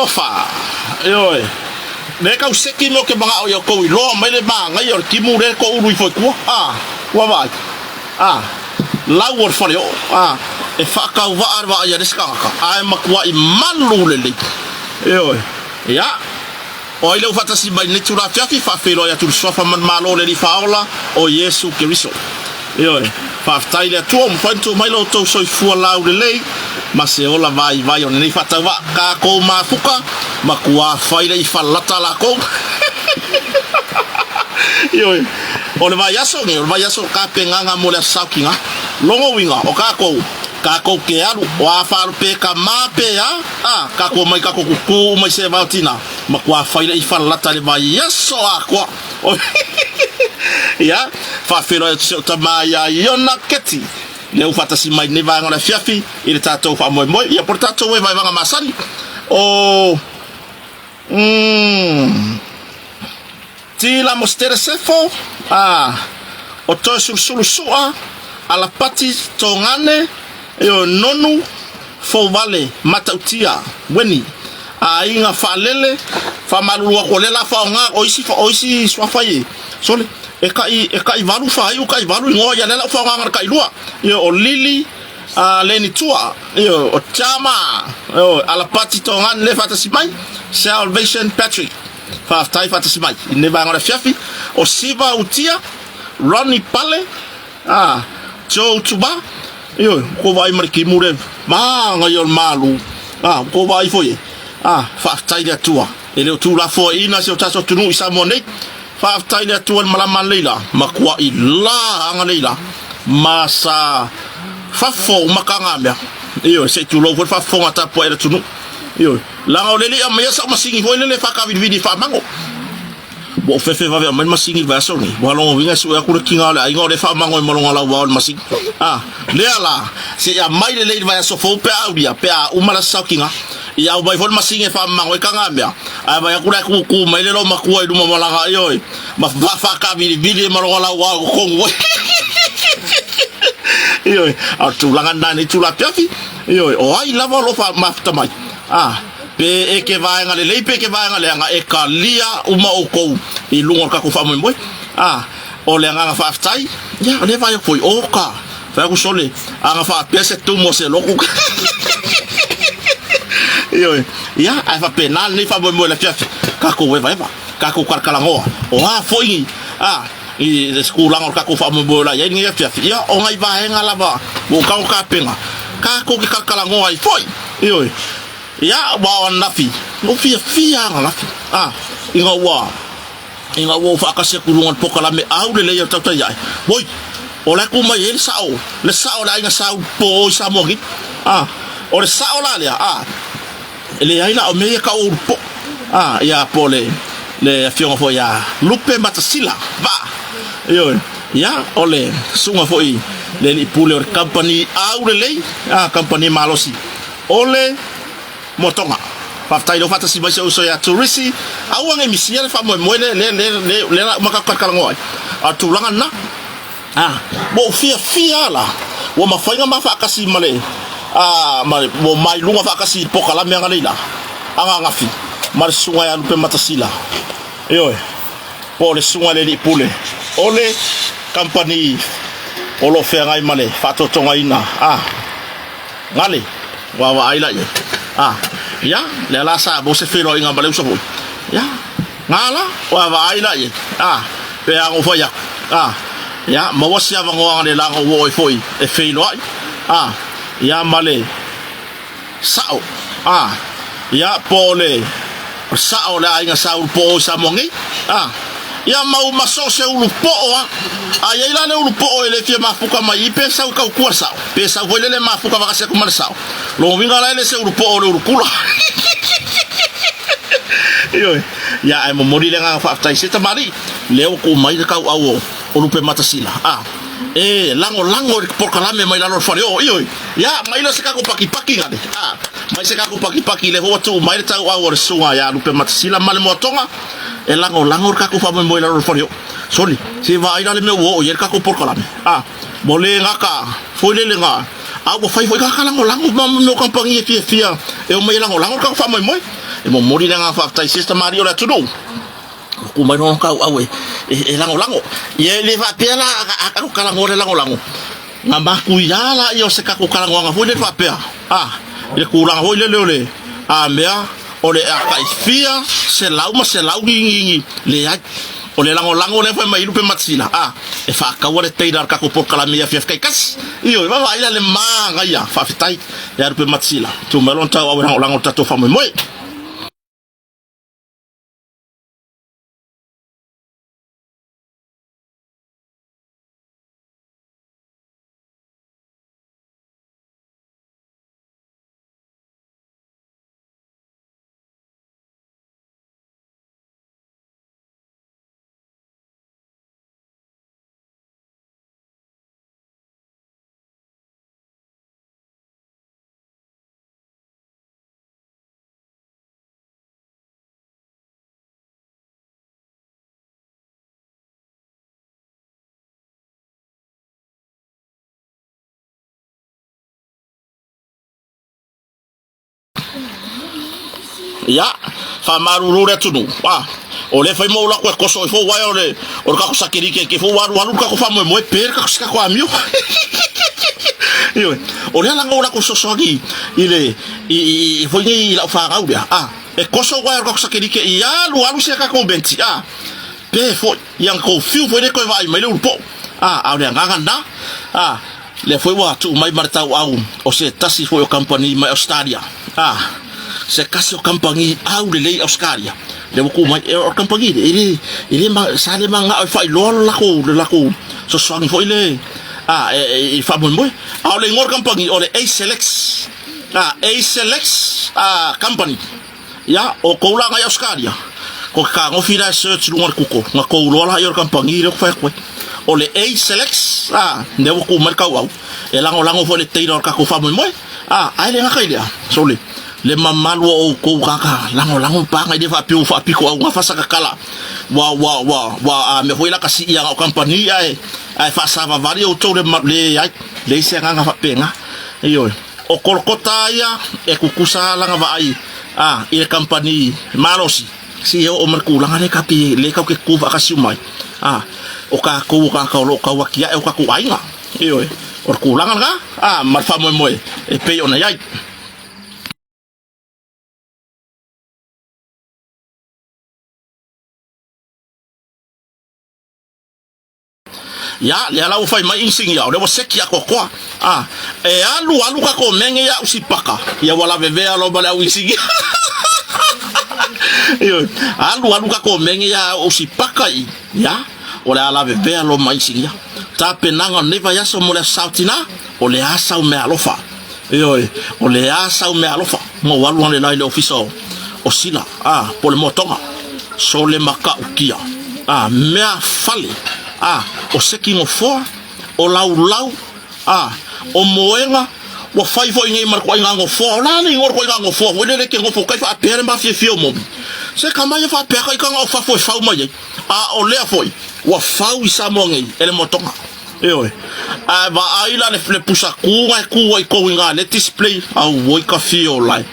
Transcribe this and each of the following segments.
Talofa! Ioe, lea kau seki mea o ke manaʻo ia kou i loa mai le māngaia o le timu lea ko ulu ifo i tua, a, ua vaai, a, lau o le fale oo, a, e faakauvaʻa le vaai a le isi kanaka, a e matuaʻi malu lelei. Ioe, ia. O ai lea ua faatasi mai i lenei itula afiafi, faafeiloai atu i le Suafa ma le Malo o le Alii Faaola, o Iesu Keriso. Ioe, faafetai i le Atua ua mafai ona tuu mai lo outou soifua laulelei ma se ola vaivai o lenei faatauvaa. Tatou mafuta, matua fai le ifalata lakou. Ioe, o le vaiaso nei, o le vaiaso o tapenaga mo le Aso Saokiga. Logo uiga, o tatou, tatou te alu, o a faalu pe tama pe a, a, tatou omai tatou tutu uma i se vao tina. Matua fai le ifalata i le vaiaso atoa. Ia, faafeiloai atu si ou tama ia Iona Keti, lea ua faatasi mai i lenei vaega o le afiafi i le tatou faamoemoe, ia po o le tatou vaevaega masani. O, mm, Tila Mostere Sefo, a, o Toesulusulu Sua, Alapati Togane, ioe, Nonu, Fouvale, Matautia, Weni, Aiga Faalele, Faamalulu atu o lea la faaaoga o isi o isi suafa i sole e kai e kai valu faaiu kai valu igoa ia lea la faaaoga le kai lua ioe o Lili a Lenitua ioe o Chama ioe Alapati Togane le faatasi mai Salvation Patrick Faafetai faatasi mai i lenei vaega o le afiafi. O Siva Utia, Ronnie Pale, a, Joe Tuba, ioe, ua tou vaai ma le timu le mānaia o le malu, a, ua tou vaai foi e, a, faafetai i le Atua, e le o tuulafoaiina si o tatou atunuu i Samoa nei. Faafetai i le Atua i le malama ananei la, matuai la aganei la, ma sa fafo uma taga mea, ioe, se i tulou foi le faafofoga tapuai a le atunuu, ioe. Leaga o le alii aumaia sau masini foi lele e faatavilivili e faamago. Ua ou fefe vave aumai le masini i le vaiaso lenei. Ua logo uiga e sue atu le tiga o le aiga o lea e faamago ai ma lona lauao i le masini. A, lea la, se i aumai lelei i le vaiaso fou pe a aulia, pe a uma le aso saokiga. Ia aumai foi le masini e faamamago ai taga mea. Ae vaai atu la e tutu mai le loomatua i luma ma lana, ioe, ma faatavilivili ai ma lona lauao i totonu foi. Ioe, a o le tulaga lena i lenei itula afiafi. Ioe, o ai lava o lo o mafuta mai, a, pe e ke vaega lelei pe ke vaega leaga, e kalia uma outou i luga o le tatou faamoemoe. A, o le agaga faafetai, ia, o lea e vaai atu foi, oka, fai atu sole, aga faapea se tumu o se lotu. Ioe, ia, ae faapena lenei faamoemoe i le afiafi, tatou evaeva, tatou talatalanoa, o a foi, a, i le tulaga o le tatou faamoemoe o le a i ai lenei afiafi, ia, o nai vaega lava ua ou tago tapena, tatou te talatalanoa ai foi, ioe. Ia, aua o ananafi, na ou fiafia lava ananafi, a, ina ua, ina ua ou faatasi atu i luga o le polokalame aulelei a le tautai ae, oi, o la e tu mai ai le sao, le sao o le aiga Sa Ulupo i Samoa nei, a, o le sao la lea, a, E leai la, o mea ia tau o ulupo. A, ia, po o le, le afioga foi ia Lupe Matasila, Vaa. Ioe. Ia, o le susuga foi le alii pule o le kamupani aulelei, a, kamupani malosi o le Motoga. Faafetai lea ua faatasi mai si ou uso ia Turisi. Aua ne i misia le faamoemoe le, le, le, le, le la uma tatou talatalanoa ai. A o le tulaga lena. A, ua ou fiafia lava la, ua mafai ona ma faatasi ma le, a, ma le, ua ma i luga faatasi i le polokalame ananei la, ananafi, ma le susuga ia Lupe Matasila, ioe, po o le susuga i le alii pule o le kamupani o lo o feagai ma le faatotogaina, a, gale, ua vaai la i ai, a, ia, lea la sa maua se feiloaiga ma le uso foi, ia. Ngā la, ua vaai la i ai, a, pe a ona ou fai aku, a, ia, maua se avanoa le la ona ou oo ai foi e feiloai, a, ia, ma le sa'o, a, ia, po o le sa'o o le aiga sa ulupo'o i Samoa nei, a, ia, ma ma so o se ulupo'o a, a i ai la le ulupo'o e le fia mafuka mai i pe sau i tautua le sa'o, pe sau foi lele mafuka vakasi atu ma le sa'o. Lona uiga la e le se ulupo'o o le ulukula. Ioe. Ia, ae momoli le agaga faafetai i se tamalii, lea ua tuu mai le tauau o Lupematasila, a e lagolago i le polokalame mai lalo o le faleoo. Ioe. Ia, mai lea o se tatou pakipaki gale, a mai se tatou pakipaki, lea foi ua tuu mai le tauau o le susuga ia Lupematasiila ma le Moatoga e lagolago le tatou faamoemoe i lalo o le faleoo. Soli, se i vaai la le mea ua oo i ai le tatou polokalame, a ua le gata foi lele na. A ua fai foi kaka lagolago ma mea o kamupani e fiafia e omai e lagolago le tatou faamoemoe. E momoli le agaga faafetai i se tamalii o le atunuu ua ku mai lona tauau e, e, e lagolago. Ia e le faapea la a tatou talanoa le lagolago, na matuia la ia o se tatou talanoaga foi lele faapea, a, i le tulaga foi lele o le a mea o le a tai fia selau ma selau ni, ni, ni, leai. O le lagolago lea fai mai Lupe Matasila, a, e faataua le teila o le tatou polokalame i afiafi taitasi. Ioe, vaavaai la le manaia, faafetai ia Lupe Matasila, tuu mai lona tauau e lagolago i le tatou faamoemoe. Ia, faamalulu le atunuu, a, o lea fai ma ou lako e koso ifo uaea o le, o le kako sakelike ke fo ua alu alu le kako faamoemoe pe le kako se kako amio. Ioe, o lea laga ou lako fesoasoani i le, i, i, i, foi nei i lau fanau lea, a, e koso uaea o le kako sakelike i alu alu se kako benti, a, pe foi, ia na tou fiu foi lea toe vaai mai le ulu po'o, a, a o le agaga lena, a, Lea foi ua tuu mai ma le tauau o se tasi foi o kamupani mai Ausetalia. A, se kasi o kamupani au lelei Ausetalia. Lea ua tuu mai, e, o le kamupani le, e le, e le ma, sa le manao e faailoa le latou, le latou fesoasoani foi le, a, e, e, e faamoemoe. A o le igoa o le kamupani, o le Acelex. A, Acelex, a, Company. Ia, o kou la ngai Ausetalia, ko ke kagofi la e search luga o le Google, na kou loa la ia o le kamupani lea ou te fai atu ai. O le A-Selex, a, lea ua tuu mai le tauau, e lagolago foi i le teila o le tatou faamoemoe, a, ae le gata i lea, sole, le mamalu o outou tagata lagolago paga i le faapea ua faapito au gafa sakatala, ua, ua, ua, ua, a mea foi la ka siiaga o kamupani ae, ae faasavavali outou le, leai, leai se agaga faapena. Ioe. O Kolokota ia e kukusa lana vaai a i le kamupani malosi si e oo mai le tulaga lea ka te le kau ke ku faakasi uma ai a o tatou o tagata o lo o tau atiae o tatou aiga ioe o le tulaga lena a ma le faamoemoe e pei ona i ai. Ia, lea la ua fai mai inisinia, o lea ua seki atoatoa. A, e alu alu tatou mea nei au sipaka, ia ua lavevea loa ma le au inisinia. Ioe, alu alu tatou mea nei au sipaka i, ia, o le a lavevea loa ma inisinia. Tapenaga o lenei vaiaso mo le Aso Sa o Tina, o le a sau meaalofa. Ioe, o le a sau meaalofa. Na ou alu analeila i le ofisa o, o Sila, a, po o le Moatoga. Sole matautia, a, mea fale, a, o seki nofoa, o laulau, a, o moega, ua fai foi nei ma le toaiga nofoa. O le a le igoa o le toaiga nofoa foi lele e te nofo kai faapea le mafiafia o momi? Se tama ia faapea kai taga o fafo e fau mai ai. A o lea foi, ua fau i Samoa nei e le Moatoga. Ioe. Ae vaai la le, le pusa kū na e kū ai kou i ngā le display, auoi ka fio lai.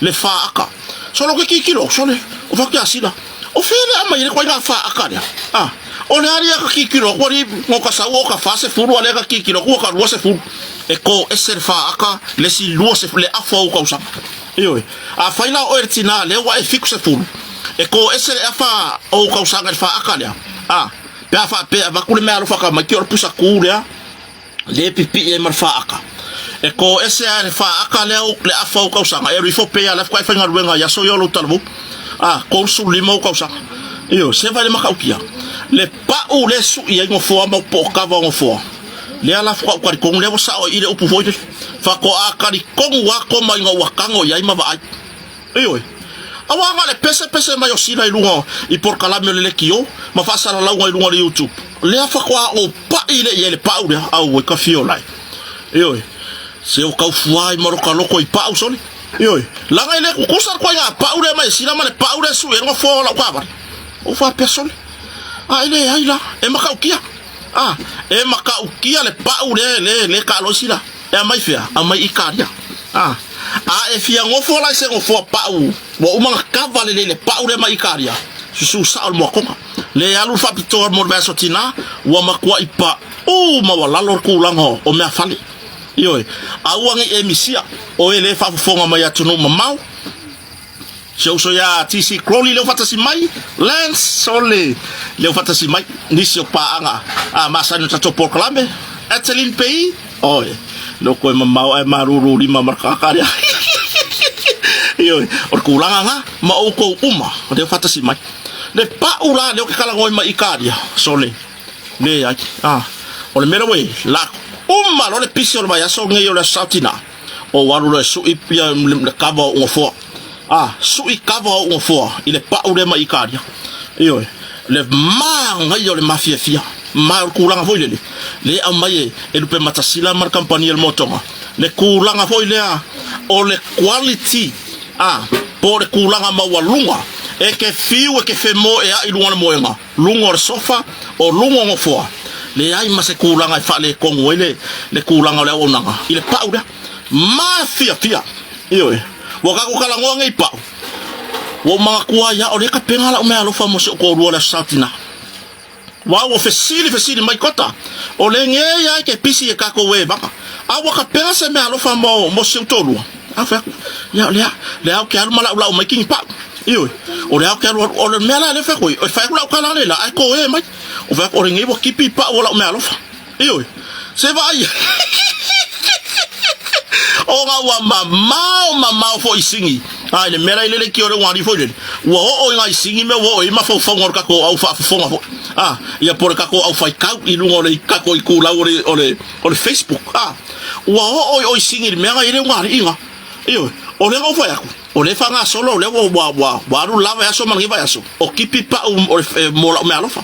Le whaaka. Solo ke kikilo, sole, o whake asila. O whea le ama i le koe ngā whaaka lea. Ah, o le ari a ka kikilo, kua ri ngō ka sau o ka wha se furu, a le ka kikilo, kua ka rua se furu. E kō ese le whaaka, le si lua se, le afua u kausanga. Ioe. A whai la o e tina, le ua e fiku se furu. E kō ese le awha o u kausanga le whaaka lea. Ah, Pe a faapea, avatu le mea alofa ka mai ki o le pusa kū lea, le pipii ai ma le whaaka. E kō ese a le whaaka lea o le afa o kausaga, e alu ifo pea le afu kai faigaluega i aso ia o lou talavou. A, 35 o kausaga. Ioe, se vai le matautia. Le pau le sui ai nofoa ma po o kava o nofoa. Lea la faatoa ou talitonu, lea ua sao i i le upu foi lele. Faatoa talitonu a koma ina ua tago i ai ma vaai. Ioe. Aua na o le pesepese mai o Sila i luga i polokalame o le lekiō ma faasalalauga i luga o le YouTube. Lea faatoa ou pai lea i ai le pau lea, auoi ka fio lai. Ioe. Se o kau fuai ma loka loko i pau sole. Ioe. Laga e le kukusa le koiga pau lea mai e Sila ma le pau lea sui e luga foa o lau kavale. Ou faapea sole. A e leai la, e matautia. A, e matautia le pau lea, le, le kaalo i Sila. E aumai fea? Aumai Italia. A, A e fia gofo la i se gofoa pau ua uma ona kava lelei le pau lea mai Ikaria, susu sao le moakoga. Le alu le faapitoa mo le vaiaso tina, ua matuai pau maualalo le tulaga o meafale. Ioe, aua ne i e misia, o e le faafofoga mai atunuu mamao, Si ou uso ia TC Crowley lea ua faatasi mai, Lance Sole lea ua faatasi mai, nisi o paaga a masani o tatou polokalame, Ateline Pei, oi, loko e mamao ae malulu lima ma le tagata lea. Ioe, o le tulaga na, ma outou uma o lea ua faatasi mai. Le pau la lea ou te talanoa ai mai Italia, sole, leai, a, o le mea lea ua i ai, la uma loa le pisi o le vaiaso lenei o le Aso Sa o Tina, Ou alu loa e suʻi ia le kava o ou nofoa. A, suʻi kava o ou nofoa i le paʻu lea mai Italia. Ioe, le manaia o le mafiafia. Ma o le tulaga foi lele, lea e aumai e, e Lupematasila ma le kamupani a le Motoga, le tulaga foi lea o le quality, a, po o le tulaga maualuga e te fiu e te femoeai i luga o le moega. luga o le sofa, o luga o nofoa, leai ma se tulaga e faaletonu ai le, le tulaga o le auaunaga i le pau lea. Mafiafia! Ioe, ua tatou talanoa nei i pau, ua ou manatua ai lava, o lea e tapena lau meaalofa mo si ou toalua i le Aso Sa o Tina. Ua ua fesili fesili mai Kota, o lenei lava e te pisi e tatou e vaga, a ua tapena se meaalofa mo, mo si ou toalua? A fai atu, ia o lea, lea ou te alu ma laulau mai kini pau. Ioe, o lea ou te alu alu, o le mea la lea fai atu ai, e fai atu lau tala le la, ae toe mai. O fai atu, o lenei ua kipi pau o lau meaalofa. Ioe, se vaai. Ona ua mamao mamao foi i Sini. A i le mea la i lele ki o le ugali foi lele, ua oo i ngai Sini mea ua oo i mafaufauga o le tatou au faafofoga foi. A, ia po o le tatou au faitau i luga o le tatou itulau o le, o le, o le Facebook. A, ua oo i o i Sini i le mea na i le ugalii na. Ioe, o lea na ou fai atu, o lea e faagasolo, o lea ua, ua, ua, ua alu la vaiaso ma lenei vaiaso, o kipi pau o le, e, mo lau meaalofa.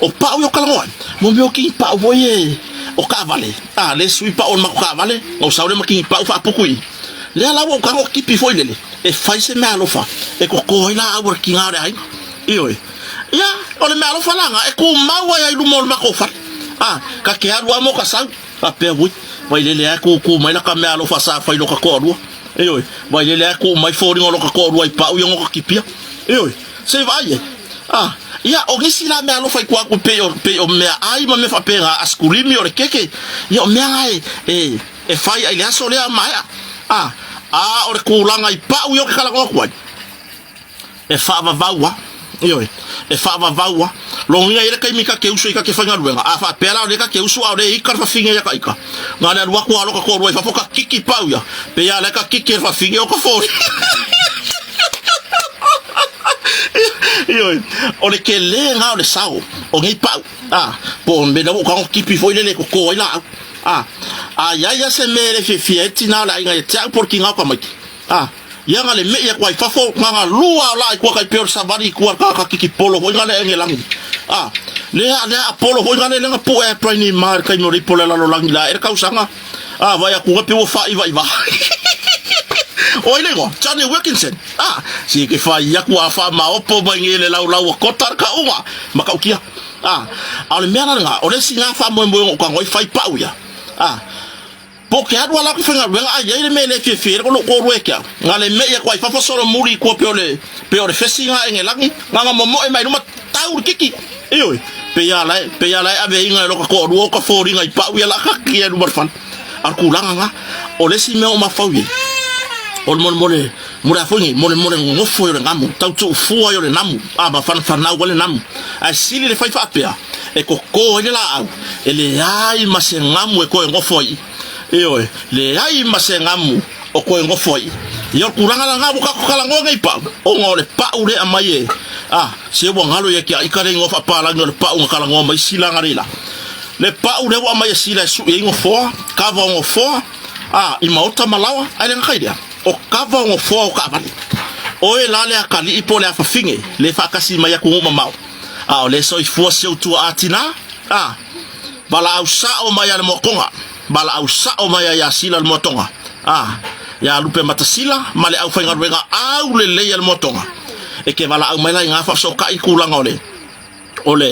O pau ia o talanoa ai, mo mea o kini pau foi e, o taavale, a, le sui pau o le matou taavale, na ou sau lea ma kini pau faaputu i i. Lea la ua ou tago o kipi foi lele, e fai se meaalofa, e toto ai laau a le tina o le aiga. Ioe. Ia, o le meaalofa la na, e tumau ai lava i luma o le matou fale. A, ta te alu lava ma o ta sau. Faapea, Ui, Vailele lava e kūkū mai laka meaalofa sa fai i loka toalua. Ioe, Vailele lava e kū mai foliga o loka toalua i pau ia no ka kipia. Ioe, se i vaai ai. A, ia, o nisi la meaalofa i tua atu pei o, pei o meaai ma mea faapena, asikulimi, o le keke, ia o mea na e, e, e fai ai i le aso lea a maea. A, a o le tulaga i pau ia ou te talanoa atu ai, E faavavau lava. Ioe. E faavavau lava. Logia i le taimi ta te usu ai ta te faigaluega, a faapea la o lea ta te usu a o lea e ika le fafine ia ta ika, na le alu atu lava loka toalua i fafo ta kiki pau ia, pei a lea ta kiki e le fafine o ka foli. Ioe. O le tele lena o le sao o nei pau, a, po o le mea lea ua ou tago kipi foi lele e toto ai laau. A, a i ai lava se mea e le fiafia ai le tina o le aiga ia te au po o le tina o tamaiti, a, Ia nga le meʻi aku ai fafo, nga nga lua o laa i kua kai peo le savali i kua ka ka kiki polo foi nga le enge langi. A, le a le a polo foi nga le lenga puʻe ai praini ma le taimi o le ipo le lalolagi la e le kausaga. A, vai aku nga pe ua faaʻivaʻiva. O ai le igoa? Johnny Wilkinson. A, si ke fai aku a faamaopo mai nei le laulau a kota le kauga ma kaukia. A, a o le mea la lena, o le isi nga faamoemoe o ka ngoi fai pau ia. A, Po ke alu ala aku faigaluega a i ai le mea e le fiafia ai lou toalua e ke au. Na le meʻi aku ai fafo solomuli i kua pei o le pei o le fesi nga Engelagi, na nga momoe mai luma tau le kiki. Ioe, pei a lae, pei a lae ave inga e loka toalua o ka foliga i pau ia la ka ki e luma le fale. A o le tulaga nga, o le isi mea o mafau i ai, o le molemole, mo le a foi nei, molemole nonofo ai o le namu, tau tuufua ai o le namu, a ma whanawhanau ai le namu. Ae sili le fai faapea, e koko ai le laau, e leai ma se gamu e toe nofo ai. Ioe, leai ma se gamu o toe nofo ai. Ia o le tulaga la lena ua tatou talanoa nei i pau, ona o le pau lea e aumai e, a, se ua galo ia ki a ika le igoa faapalagi o le pau na talanoa mai sila analeila. Le pau lea ua aumai e sila e sui ai nofoa, kava o nofoa, a, i maota ma laoa, ae le gata i lea, o kava o nofoa o taavale. Oe la le atalii po o le afafine, le faatasi mai atunuu mamao. A o le soifua si ou tuaa tina, a, valaau sao mai a le moatoga, valaau sao mai a ia Sila le moatoga, a, ia Lupematasila ma le aufaigaluega aulelei a le moatoga, e ke valaau mai la i ngā faafesootai i tulaga o le, o le,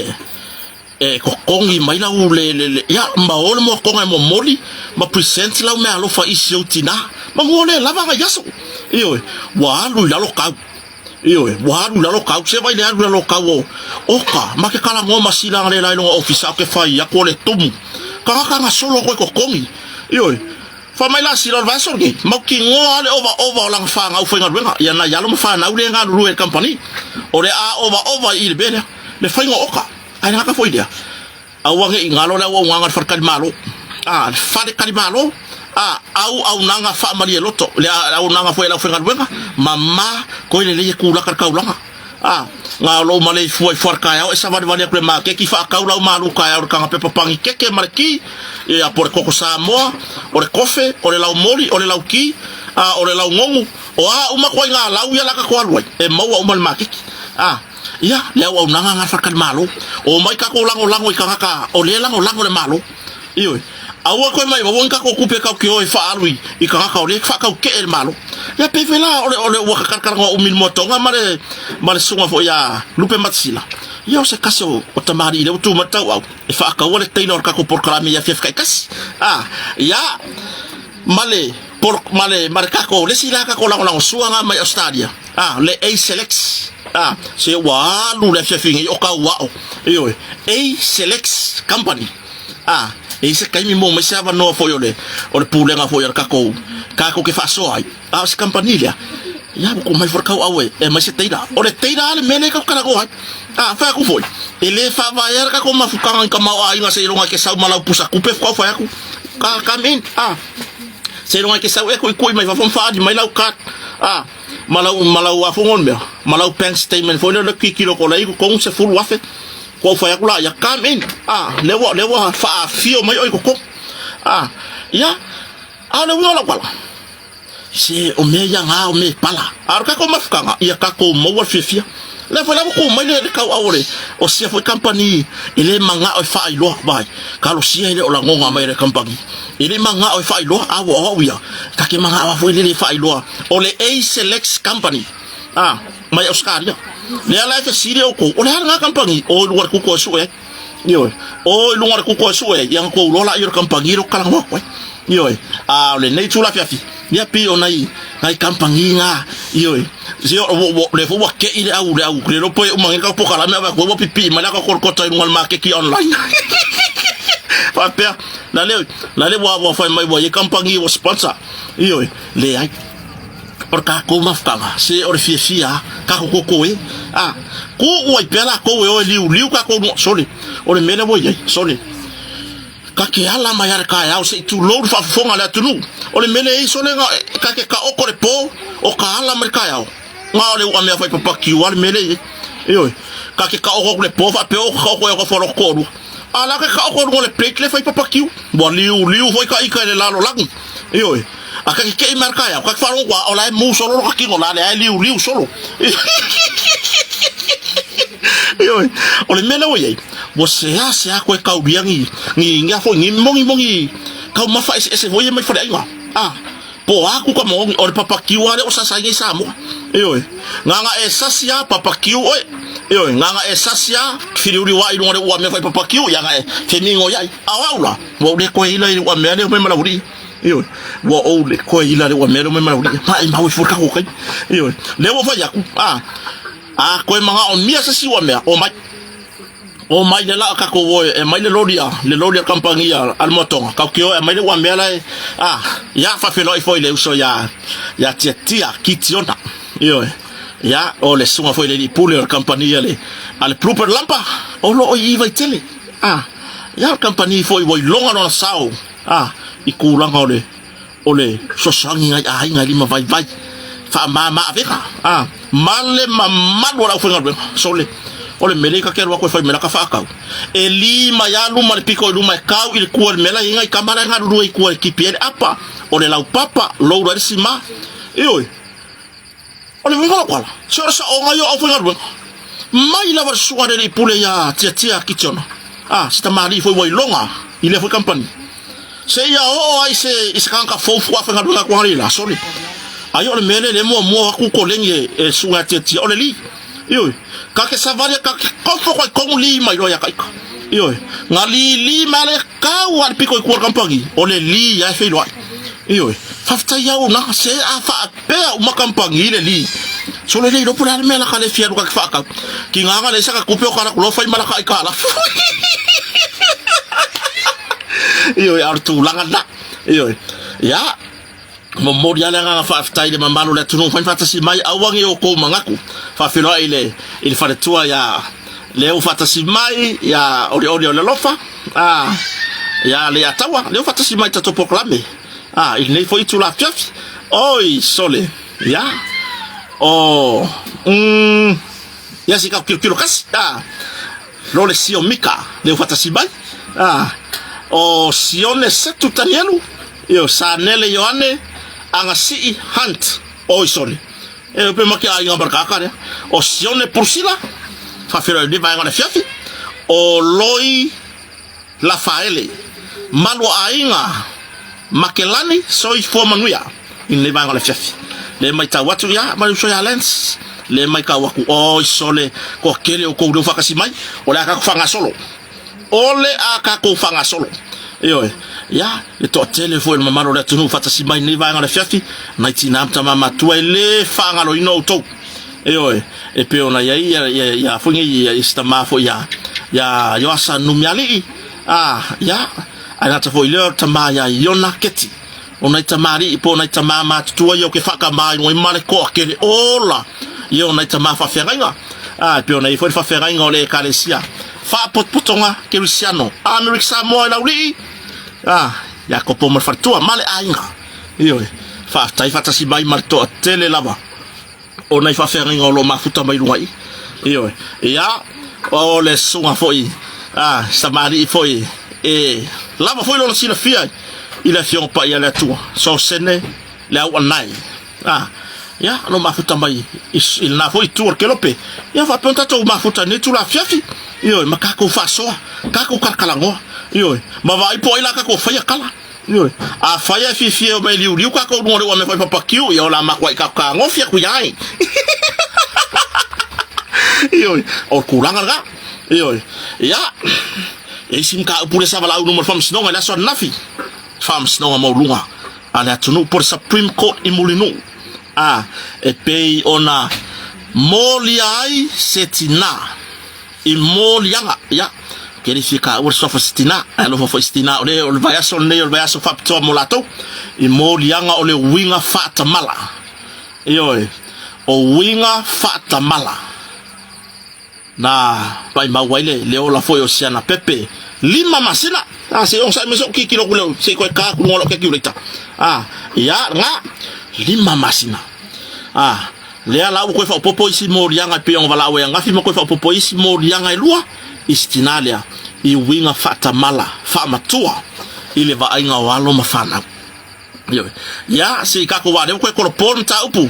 e totogi mai lau le, le, le, ia, ma o le moatoga e momoli ma present lau meaalofa i si ou tina. Manu o le lava nai aso. Ioe, ua alu i lalo kau. Ioe, ua alu i lalo kau. Se vai le alu i lalo kau o oka, ma ke kalagoa ma sila le la i luga ofisa o ke fai aku o le tumu. Kagaka ga solo koe totogi. Ioe, fai mai la sila o le vaiaso lenei, mautinoa a le ovaova o lana fanau faigaluega, ia nai alo ma fanau le galulue i le kamupani. O le a ovaova i le mea lea, le faiga o oka. Ae le gata foi i lea, Aua ne i galo le auaunaga a le faletalimalo, a, le faletalimalo, a, auaunaga faamalie loto, le auaunaga foi a le aufaigaluega, mama, koe lelei e kulaka le taulaga. A, na o lou maleifua i fualetaeao e savalivali atu i le maketi faatau lau malu taeao i le taga pepa panikeke ma le ti, ia, po o le koko Samoa, o le kofe, o le laumoli, o le lauti, a, o le launonu, o a uma ituaiga lau ia la tatou alu ai, e maua uma i le maketi. A. Ia, le auaunaga lena a le faletalimalo. Omai tatou lagolago i tagata o lea e lagolago le Malo. Ioe. Aua toe maumau ni tatou tupe tatou te o e faaalu i tagata o lea e faataute'e i le Malo. Ia pei foi la o le, o le ua talanoa umi i le Moatoga ma le, ma le susuga foi ia Lupe Matasila, ia o se tasi o, o tamalii lea ua tu mai le tauau e faataua le taila o le tatou polokalame i afiafi taitasi. A, ia, ma le, polo, ma le, ma le tatou, le isi la tatou lagolagosua na mai Ausetalia, A, le A-Selex. A, se ua alu le afiafi nei o Kauao. Ioe, A-Selex Company. A, e i se taimi mo mai se avanoa foi o le, o le pulega foi a le tatou, tatou ke faasoa ai. A o se kamupani lea, ia ua mai foi le kauao e, e mai se teila. O le teila a le mea lea tatou talanoa ai. A, fai atu foi, e le faavaea le tatou mafutaga i tamaoaiga seiloga e ke sau ma lau pusa tupe faatoa fai atu. Ka, come in. A, seiloga e ke sau e tuitui mai fafo ma faaali mai lau card. A, ma lau, ma lau a fono le mea, ma lau bank statement foi lea o le kikilo ko lei totonu 10,000. Kua ou fai atu la ia, come in. A, lea ua, lea ua faafio mai oe i totonu. A, ia, a o le uiga o lau tala, se o mea ia na o mea e pala. A o le tatou mafutaga, ia tatou maua le fiafia. Lea foi la ua tu mai le, le tauau o le, o sia foi kamupani e le manao e faailoa, vaai, talosia e le o lagona mai e le kamupani. E le manao e faailoa, a ua o au ia, ta te manao lava foi lele e faailoa, o le Acelex Company, a, mai Ausetalia. Lea la e fesili outou, o le a lena kamupani? O i luga o le kuko e sue ai. Ioe. O i luga o le kuko e sue ai, ia ona tou iloa laia o le kamupani lea ou te talanoa atu ai. Ioe. A o lenei itula afiafi, ia pei o nai, nai kamupani na, ioe. Se o, o, o, lea foi ua te'i le au, le au, le iloa po e uma nei le tatou polokalame a vaai atu ai ua pipii mai le ata kolokota i luga o le maketi online. Faapea, la le, la le ua, ua fai mai ua i ai kamupani ua sponsor. Ioe, leai. O le tatou mafutaga, se o le fiafia lava, tatou toto e. A, tuu ai pea latou e o e liuliu tatou luga, sole, o le mea lea ua i ai, sole. Ta te ala mai lava i le taeao se i tulou le faafofoga a le atunuu. O le mea lea e i ai, sole, na, ta te taoto le po, o ka ala mai le taeao. Na o le uamea fai papatiu lava le mea lea e i ai. Ioe. Ta te taoto atu le po faapea o taoto ai o ta fualaoto toalua. A la te taoto i luga o le plate lea fai papatiu. Ua liuliu foi ta ita i le lalolagi. Ioe. A ta te kei mai le taeao, ta te faalogo atu, o la e mu solo lota tino la, lea e liuliu solo. Ioe. O le mea lea ua i ai, ua seasea toe taulia ni, ni, ni a foi, ni mogimogi taumafa eseese foi ia mai faleaiga. A, po o a kuka mogogi, o le papakiu lava lea ua sasaina i Samoa. Ioe. Na ona e sasi lava, papakiu oe. Ioe. Na ona e sasi lava, filiuliuai i luga o le uamea fai papakiu, ia na e femigoi ai. A o au la, ua ou le toe ila i le uamea lea omai ma le aualii. Ioe. Ua ou le toe ila i le uamea lea omai ma le aualii. Maimau ai fua le tatou taimi. Ioe. Lea ua fai atu, a, a toe manaomia se isi uamea, omai. Omai le laa tatou o e aumai le loli a le loli a le kamupani a le Moatoga tatou te o e aumai le uamea la e a ia faafeiloai foi i le uso ia ia Tiatia Kitiona ioe ia o le susuga foi i le alii pule o le kamupani a le a le Bluebird Lampa o lo o i i Vaitele a ia o le kamupani foi ua iloga lona sao a i tulaga o le o le fesoasoani i nai aiga e limavaivai, faamama avega, a, ma le mamalu o le aufaigaluega. Sole, o le mele i ka te alu atu e fai mea la ka faatau. E li mai a luma le pito i luma e kau i le kua i le mea la i ai nai tama la e galulue i tua e tipi ai le apa, o le laupapa, load ai le sima. Ioe. O le uiga o lau ala, se o le saoga ia o aufaigaluega. Mai lava le susuga a le alii pule ia Tiatia Kitiona, a, se tamalii foi ua iloga i lea foi kamupani, seia oo ai se, i se tagata fou faatoa faigaluega atu analeila, sole. Ai o le mea lea lea e muamua o atu koleni e, e le susuga ia Tiatia, o le li. Ioe, ka te savali, ka te kofo koe tonu li mai loa ia ka ika. Ioe, nga li li mai ala ia kau a le piko i tua o le kamupani, o le li ia e feiloai. Ioe, faafetai auaunaga, se a faapea uma kamupani le li. Sole le iloa po o le a le mea laka le fia alu ka ke faatau. Tigaga leai saka tupe o ka laku loa fai ma laka aitalafu. Ioe, a o le tulaga lena. Ioe, ia, momoli lava le agaga faafetai i le mamalu o le atunuu fai faatasi mai, aua ne i outou manatu. Faafeiloai i le, i le faletua ia lea ua faatasi mai, ia Olioli o le alofa, a, ia Leiataua, lea ua faatasi mai i tatou polokalame, a, i lenei foi itula afiafi. Oi, sole, ia, o, mm, ia se i tatou tilotilo kasi, a, lo le Sio Mika, lea ua faatasi mai, a, o Sione Setu Tanielu, io, Sanele Ioane, Agasii Hunt, oi sole, e pe ma ke aiga ma lea. O Sione Prusila, faafeiloai i lenei vaega o le afiafi, o Loi Lafaele, Maluaaiga Makelani, soifua manuia i lenei vaega o le afiafi. Le matau atu ia ma le uso ia Lance, le matau atu, oi sole, toatele o tou lea ua faatasi mai, o le a tatou faagasolo. O le a tatou faagasolo. Ioe, ia, le toatele foi o le mamalu o le atunuu faatasi mai i lenei vaega o le afiafi, nai tinā ma tamā matua e le faagaloina outou. Ioe, e pei ona i ai ia, ia, ia foi nei, ia, ia si tamā foi ia, ia Ioasa Numialii, a, ia, ae gata foi i lea o le tamā ia Iona Keti. O nai tamalii po o nai tamā matutua ia o ke whakamā i runga i male koa kere ola ia o nai tamā whawheangaiga. Ā, e pei ona i ai foi le whawheangaiga o le Ekalesia Whaapotopotonga Kerisiano Amerika Samoa i Laulii, ā, Iakopo ma le faletua ma le aiga. Ioe, faafetai faatasi mai ma le toatele lava. o nai faafeagaiga o lo o mafuta mai luga i. Ioe. Ia, o le susuga foi a Samalii foi e lava foi lona silafia i le Afioga Paia a le Atua, Sosene le Auanae. A, ia, o lo o mafuta mai i, i lena foi itu o le kelope. Ia, faapea ona tatou mafuta i lenei itula afiafi. Ioe, ma tatou faasoa, tatou talatalanoa. Ioe, ma vaai po o ai la tatou faia tala. Ioe. Afai ae fiafia e omai e liuliu kakou luga o le ua mea fai papakiu, ia o le a makuai kakou kagofi aku ia ai. Ioe. O le tulaga lena. Ioe. Ia, e isi mataupu lea sa valaau i luma o le Faamasinoga i le aso ananafi, Faamasinoga Maualuga a le atunuu po o le Supreme Court i Mulinuu, a, e pei ona molia ai se tinā. I moliaga, ia, ke le fia kāua le suafa se tinā, ae alofa foi se tinā, o le, o le vaiaso lenei o le vaiaso faapitoa mo latou, i moliaga o le uiga faatamala. Ioe, o uiga faatamala. Na maimau ai le, le ola foi o Siana Pepe, lima masina. A, se i onosai mai so'u kikilo aku leo, se i koe kā aku luga o lau kekiuleita. A, ia, lena, lima masina. A, Lea la ua toe faaopoopo isi moliaga e pei ona valaau ai ananafi ma toe faaopoopo isi moliaga e lua i si tinā lea i uiga faatamala faamatua i le vaaiga o alo ma fanau. Ioe. Ia, se i tatou vaa lea ua toe tolopo le mataupu.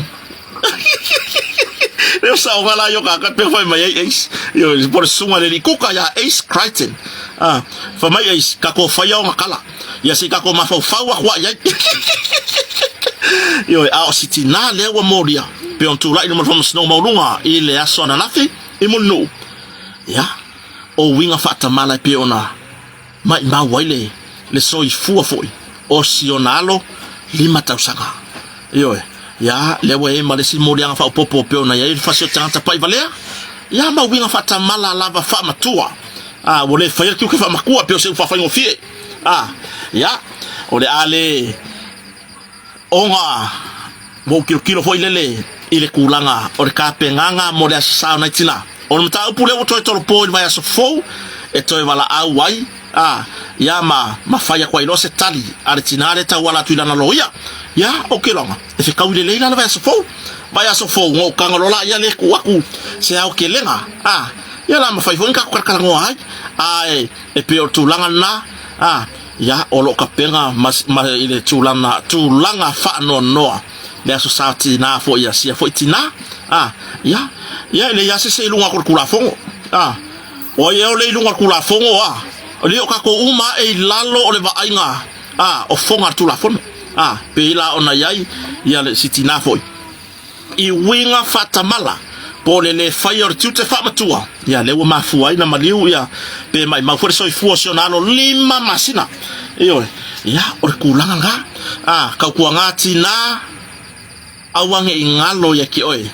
Lea o saoga la i o kaka pea fai mai ai Ace. Ioe, po o le susuga i le alii kuka ia Ace Crichton. Ah, fai mai Ace, tatou faia ona kala. Ia se i tatou mafaufau atu ai ai. Ioe, a o si tinā lea ua molia, pei ona tulai i luma o le Faamasinoga Maualuga i le aso ananafi i Mulinuu. Ia, o uiga faatamala e pei ona maimau ai le, le soifua foi o si ona alo lima tausaga. Ioe, ia, lea ua i ai ma le isi moliaga faaopoopo pei ona i ai le fasi o tagata paivalea, ia ma uiga faatamala lava faamatua. A, ua le faia le tiute faamatua pei o se upu faafaigofie. A, ia, o le a le ona ua ou tilotilo foi lele i le tulaga o le tapenaga mo le Aso Sa o nai tina. O le mataupu lea ua toe tolopo i le vaiaso fou e toe valaau ai, a, ia ma, ma fai atu ai loa se tali a le tina lea e tauala atu i lana loia. Ia, ou te iloaga, e fetaui lelei la le vaiaso fou. Vaiaso fou, ona ou taga loa laia lea e tuu atu se aotelega, a, ia la mafai foi ona tatou talatalanoa ai, ae e pei o le tulaga lena, a, ia, o lo o tapena ma, ma i le tulaga, tulaga faanoanoa le Aso Sa Tinā foi ia sia foi tinā, a, ia, ia e leai lava se isi e i luga atu o le Tulafono, a, o ai ea o lea i luga o le Tulafono, a, o lea o tatou uma lava e i lalo o le vaaiga, a, o foga a le Tulafono, a, pei la ona i ai ia le si tinā foi. I uiga faatamala, po o le lē faia o le tiute faamatua, ia lea ua mafua ai na maliu ia pe maimau foi le soifua o si ona alo lima masina. Ioe, ia o le tulaga lena. A, kaukuaga tinā, aua ne i galo ia ki oe,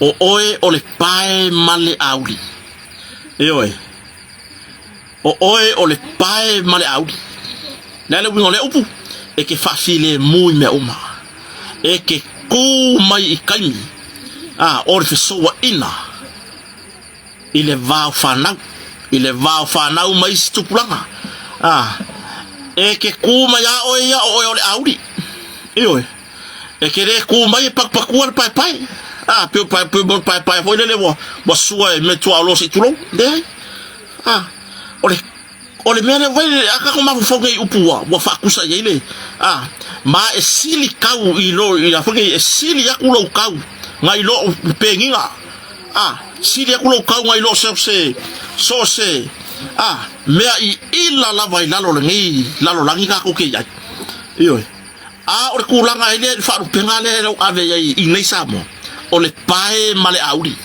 o oe o le pae ma le auli. Ioe. O oe o le pae ma le auli. Le a le uiga o lea upu? E ke faafilemu i mea uma. E ke kū mai i kaimi, a, o le fesouaina i le va o fanau, i le va o fanau ma isi tupulaga. A, e ke kū mai a oe ia o oe o le auli. Ioe. E ke lē kū mai e pakupakua le paepae. A, pe o pae, pe o paepae foi lele ua, ua sua e mea tuaoloa se i tulou. Leai. A, o le, o le mea lea, vai, a kako mafaufau nei upu ua, ua faakusa i ai le, a, ma e sili kau i lo, i a foi nei, e sili aku lou kau, nai lo pegiga, a, sili aku lou kau nai lo se, se, so se, a, mea i ila lava i lalo o lenei lalolagi kakou ke i ai. Ioe. A o le kulaga ai lea i le faalupega lea e lau ave i ai i nei Samoa, o le pae ma le auli.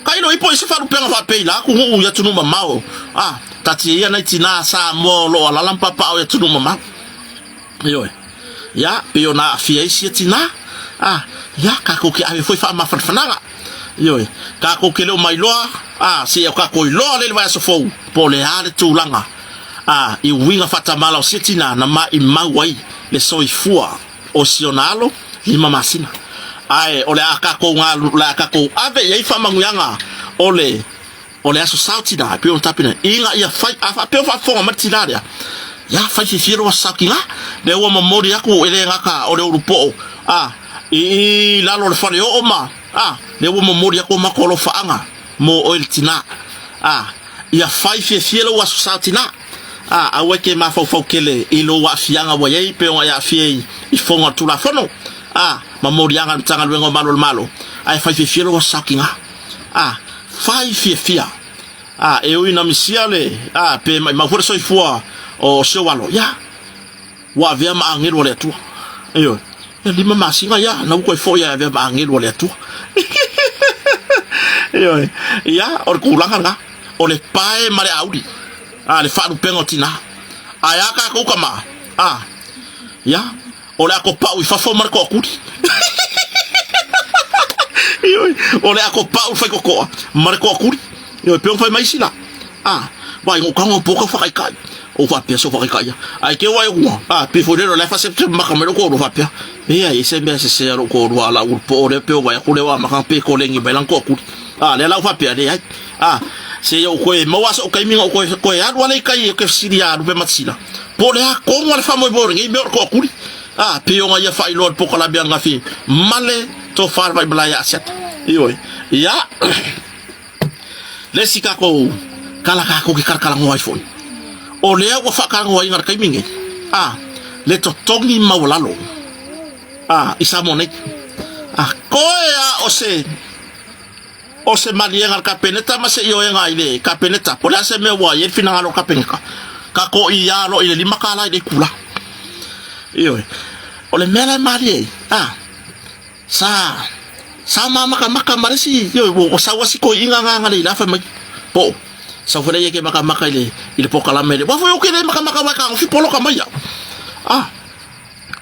Tailo ipo i se faalupega faapei la atunuu i atunuu mamao, a, tatia ia nai tinā Samoa o lo o alala ma papaaao i atunuu mamao. Ioe. Ia, pei ona aafia ai sia tinā, a, ia, kakou ke ave foi faamafanafanaga. Ioe. Kakou ke leo mailoa, a, seia o kakou iloa le le vaiaso fou, po o le a le tulaga, a, i uiga faatamala o sia tinā na maimau ai le soifua o si ona alo, 5 masina. Ae o le a kakou galu, o le a kakou ave i ai faamanuiaga o le o le aso sao tinā, e pei ona tapena ina ia fai, a faapea o faafofoga mai le tinā lea, ia fai fiafia lou aso sao tinā, lea ua momoli atu e le gata o le ulu poo, a, i i lalo o le fale oo ma, a, lea ua momoli atu o matou alofaaga mo oe le tinā, a, ia fai fiafia lou aso sao tinā. A, aua e te mafaufau tele i lou aafiaga ua i ai pei ona e aafia i fono a le Tulafono, a, ma moliaga a le Matagaluega o Malu o le Malo, ae fai fiafia lou aso saotiga. A, fai fiafia. A, e ui ina misia le, a, pe maimau foi le soifua o si ou alo, ia, ua avea ma agelu a le Atua. Ioe. Ia 5 masina, ia, na ua toe foi ae avea ma agelu a le Atua. Ioe. Ia, o le tulaga lena. O le pae ma le auli. A, le faalupega o tinā. Ae a kakou kamā? A, ia, o le a kopa'u i fafo ma le toakuli. Ioe, o le a kopa'u le faitotoa ma le toakuli. Ioe, pei ona fai mai isi la. A, vai no kago po ka whakaikai. O whapea so whakaikai ia. Ai ke wai ua. A, pe fo lero le fa september maka mai lo ko whapea. E ai se mea se se alo ko rua la ur po le pe o vai ko le wa maka pe ko lengi mai lang ko ku. A, le la whapea le ai. A, se yo koe maua so kai minga koe koe alu ale kai ke sili alu pe matsila. Po le a kongo le fa mo bo ngi me ko kuri. A, pe o ngai fa ilo po kala bia ngafi. Male to fa vai bla ya set. Ioe. Ya. Le isi kakou kala kakou ke kalakalagoa ai foi. O lea ua faakalagoaina i le taimi nei, a, le totogi maualalo, a, i Samoa nei. A, koe a o se, o se maliega a le Kapeneta ma se ioega i le Kapeneta, po o le a se mea ua i ai le finagalo o le Kapeneta, kakou iā loa i le $5 i le itula. Ioe. O le mea la e malie ai, a, Sa, sa māmakamaka ma le isi, ioe, ua sau a si toeaina agaga le i la fai mai, po, sau foi lea ia ke makamaka i le, i le pokalame le, ua foi o ke le makamaka wa e kagofi poloka mai au. Ah,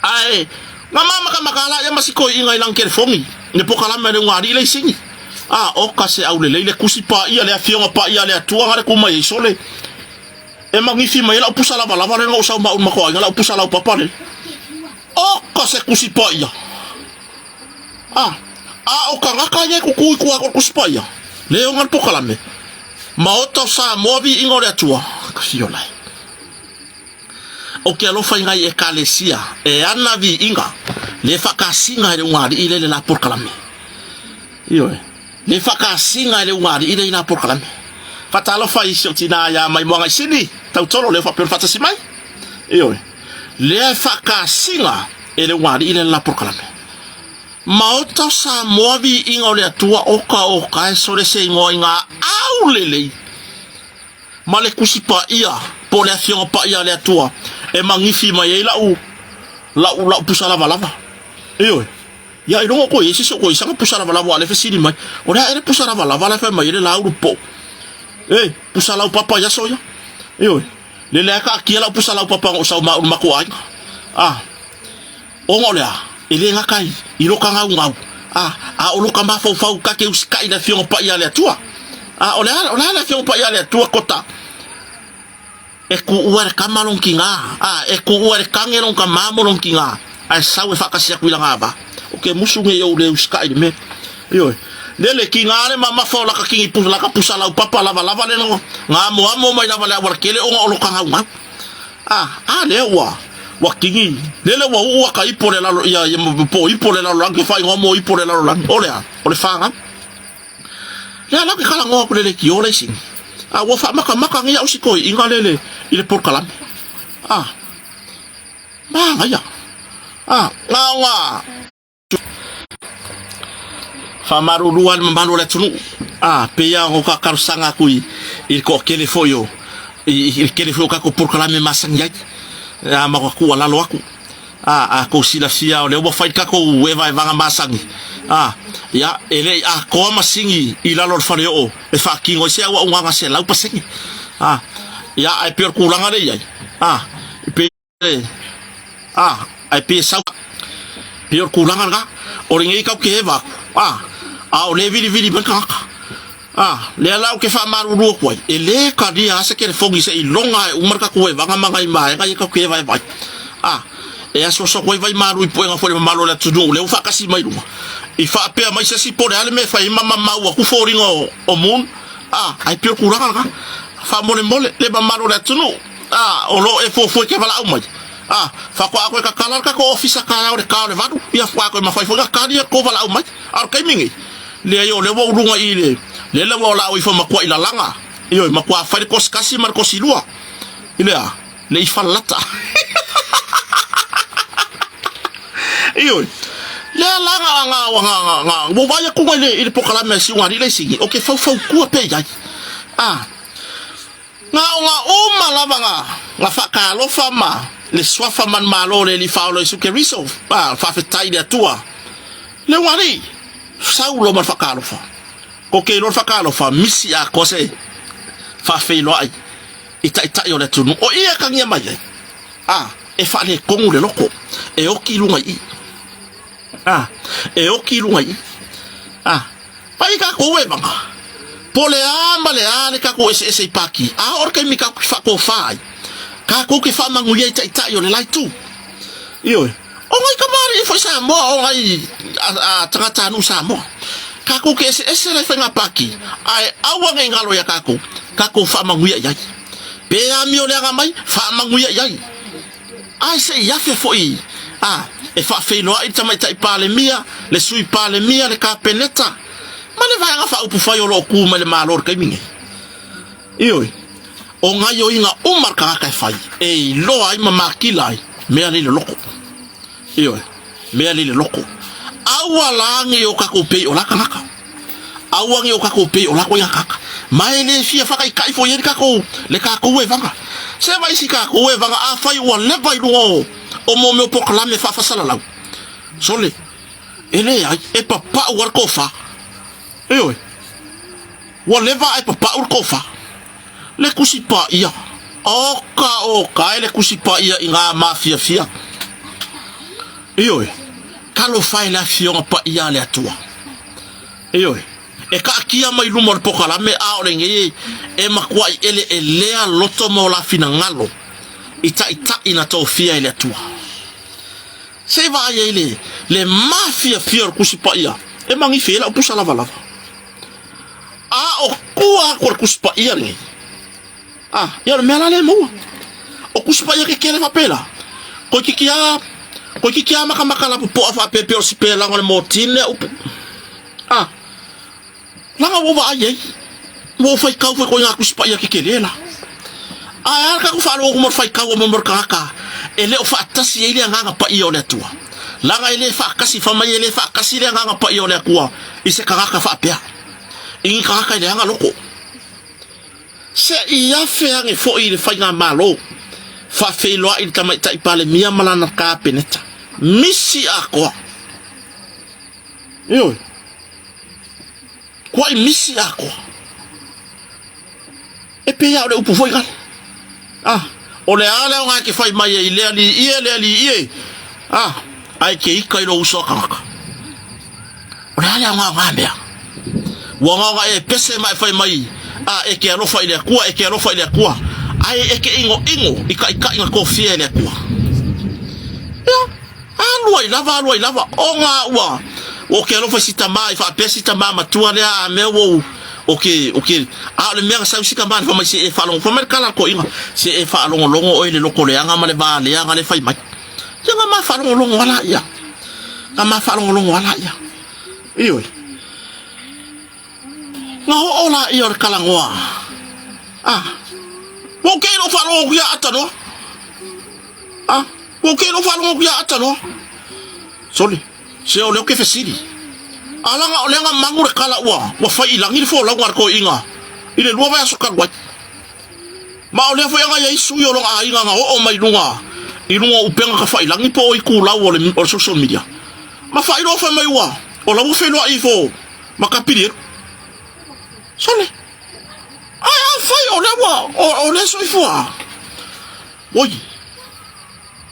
ae, na māmakamaka ala ia ma si toeaina i lana telefoni, i le pokalame le ugaali'i le i sini. Ah, oka se aulelei le kusi paia le afioga paia a le Atua na le ku mai ai sole. E magifi mai ai lau pusa lavalava lea na ou sau ma au i le matou aiga, lau pusa laupapa lea. Oka se kusi paia! A, a o tagata ia e kuku i tua atu o le kusi paia, le ona le pokalame, Maota o Samoa viiga o le Atua, ka fio lae. O ke alofa i nai ekalesia e ana viiga, le faakasiga e le ugaalii le le la polokalame. Ioe, le faakasiga e le ugaalii le i la polokalame. Faatalofa i si ou tinā iā Maimoa Gaisini, Tautolo, lea ua faapea ona faatasi mai. Ioe. Lea e faakasiga e le ugaalii le la polokalame. Maota o Samoa viiga o le Atua oka oka e sole se igoa i ngā au lelei ma le kusi paia po o le afioga paia a le Atua e magifi mai ai lau lau lau pusa lavalava. Ioe. Ia i rongo koe i se koe i sanga pusa lavalava a le fesili mai. O le a e le pusa lavalava la e fai mai e le la ulu po. E, pusa lau papa ia so ia. Ioe. Lele ae kaakia lau pusa laupapa na ou sau ma au i le matou aiga. A. Ona o le a? E le gata ai i lo ka gaugau, a, a o lo ka mafaufau ka te usitai i le Afioga Paia a le Atua. A, o le a, o le a le Afioga Paia a le Atua kota? E tuua e le tama lona tina, a, e tuua e le tane lona tama mo lona tina, ae sau e faatasi atu i lana ava. O ke musu nei ou le usitai i le mea. Ioe. Lele, kina le mamafa o laka kini pusa, laka pusa laupapa lavalava le no, na amoamo mai lava le auala tele ona o lo ka gaugau. A, a lea ua, ua kini, lele ua uu aka ipo le lalo, ia, ia, po ipo le lalolagi, ke faaigoa mo ipo le lalolagi. O le a? O le fanau. Lea la ke talanoa aku le leitio le isi. A ua faamakamaka nei au si toeaina le le i le polokalame. A manaia. A na ona faamalulu lava le mamalu o le atunuu. A pei lava ona ou talosaga atu i le toatele foi o i le tele foi o tatou polokalame masani ai. A ma tuualalo atu. A, a tou silafia o lea ua fai le tatou evaevaga masani, a, ia, e le i atoa masini i lalo o le faleoo e faatino ai se auaunaga 100%. A, ia, ae pei o le tulaga lea e i ai, a, e pei, a, ae pei e sau, pei o le tulaga lena, o lenei tatou te eva atu, a, a o lea e vilivili mai le tagata. A, lea la ou te faamalulu atu ai, e lē talia lava se telefoni seiloga e uma le tatou evaga ma nai vaega ia tatou te evaeva ai. A, e asuasu atu ai vaimalu i puega foi i le mamalu o le atunuu lea ua faatasi mai luga, i faapea mai se isi po o le a le mea e fai ai ma mamau atu foliga o, o Moon. A, ae pei o le tulaga lena. Faamolemole le mamalu o le atunuu, a, o lo o e fuafua e te valaau mai, a, faatoa toe tatala le tatou ofisa taeao i le ta o le 8, ia faatoa toe mafai foi ona tali le tou valaau mai. A o le taimi nei, Leai, o lea ua ou luga i le, lele ua laau ifo matua i lalaga, ioe, matua fai le kosi tasi ma le kosi lua, i le a? Le i falalata. Ioe, lea la na, na, na, na, na, ua vaai atu i le, i le polokalame a Siugalii le isi, o ke faufautua pea i ai. A, na o na uma lava na, na faatalofa ma le suafa manumalo o le Alii Faaola Iesu Keriso, a, faafetai i le Atua. Le ualii, sau loa ma le faatalofa. Ko ke iloa le faatalofa, misi atoa se faafeiloai i taitai o le atunuu. O i e atagia mai ai, a, e faaletonu le loto, e oti i luga i i. A, e oti i luga i i. A, pai tatou e vaga. Po o le a ma le a le tatou eseese i pāti, a oo le taimi tatou te faatofa ai, tatou te faamanuia i taitai o le la itu. Ioe. O nai kamali'i foi Samoa, o nai tagatanuu Samoa. Tatou te eseese la i faiga pāti, ae aua ne i galo iā tatou, tatou faamanuia i ai. Pe amio leaga mai, faamanuia i ai. Ae se i afe foi a e faafeiloai le Tamaitai Palemia, le Sui Palemia, le Kapeneta, ma le Vaega Faaupufai o lo o tu mai le Malo i le taimi nei. Ioe, o gaioiga uma a le tagata e fai, e iloa ai ma makila ai mea le i le loko. Ioe, mea le i le loko. Aua la ne i o tatou pei o la tagata. Aua ne i o tatou pei o la koiga tagata. Ma e le fia whakaitai foi ai le tatou, le tatou evaga. Se vai si tatou evaga, afai ua leva i luga o, o mo mea o polokalame faafasalalau. Sole, e leai, e papau lava le tofa. Ioe. Ua leva ae papau le tofa. Le Tusi Paia. Oka oka e le Tusi Paia i ngā mafiafia. Ioe. Talofa e le Afioga Paia a le Atua. Ioe. E kaakia mai luma o le pokalame a o lenei e matuai eleelea loto ma o la finagalo i taitai na tofia e le Atua. Se i vaai ai le, le mafiafia o le Tusi Paia e magifi ai lau pusa lavalava. A o tua atu o le Tusi Paia lenei. A, ia o le mea la lea e maua. O Tusi Paia kekele faapela. Toeitiiti a, toeitiiti a makamaka lapopoa faapea pei o le sipelaga o le motini lea upu. A, leaga ua ou vaai ai, ua ou faitau foi koe ngā Tusi Paia kekele la. Ae a le tatou faalogo mo le faitau o mo le tagata e le o faatasi ai le Agaga Paia o le Atua. Leaga e le faatasi, fai mai e le faatasi le Agaga Paia o le Atua i se tagata faapea, i ni tagata e leaga loko. Se i afe ane foi i le faigamalo, faafeiloai le Tamaitai Palemia ma lana Kapeneta. Misi atoa. Ioe. Kuai misi atoa. E pei lava o le upu foi kale. Ah, o le a le aoga e te fai mai ai i le alii e, le alii e. Ah, Ae e te ika i lou uso a tagata. O le a le aoga o na mea? Ua aoga ona e pese ma e fai mai, a, e te alofa i le Atua, e te alofa i le Atua, ae e te inoino i taitai na tofia e le Atua. Ia, alu ai lava, alu ai lava, ona ua, ua te alofa i si tama, i faapea si tama matua lea, a mea ua ou, o ke, o ke, a o le mea na sau si tama, fai mai se e faalogo, fai mai le tala a le toeaina, se e faalogologo oe i le loto leaga ma le va leaga le fai mai. Ia na ma faalogologo lava laia. Na ma faalogologo lava laia. Ioe. Na oo laia o le talanoa. Ah. Ua ou kei lou faalogo atu ia Atanoa. Ah. Ua ou kei lou faalogo atu ia Atanoa. Sole. Se o lea ou te fesili. Alaga o lea na manu le tala ua ua fai i lagi le folauga a le toeaina i le lua vaiaso talu ai. Ma o lea foi aga i ai sui o lona aiga na oo mai luga i luga o upega tafailagi po o itulau o le o le social media ma faailoa fai mai ua o la ua feiloai ifo ma Kapilielu. Sole, ae afai o lea ua o, o lea soifua oi,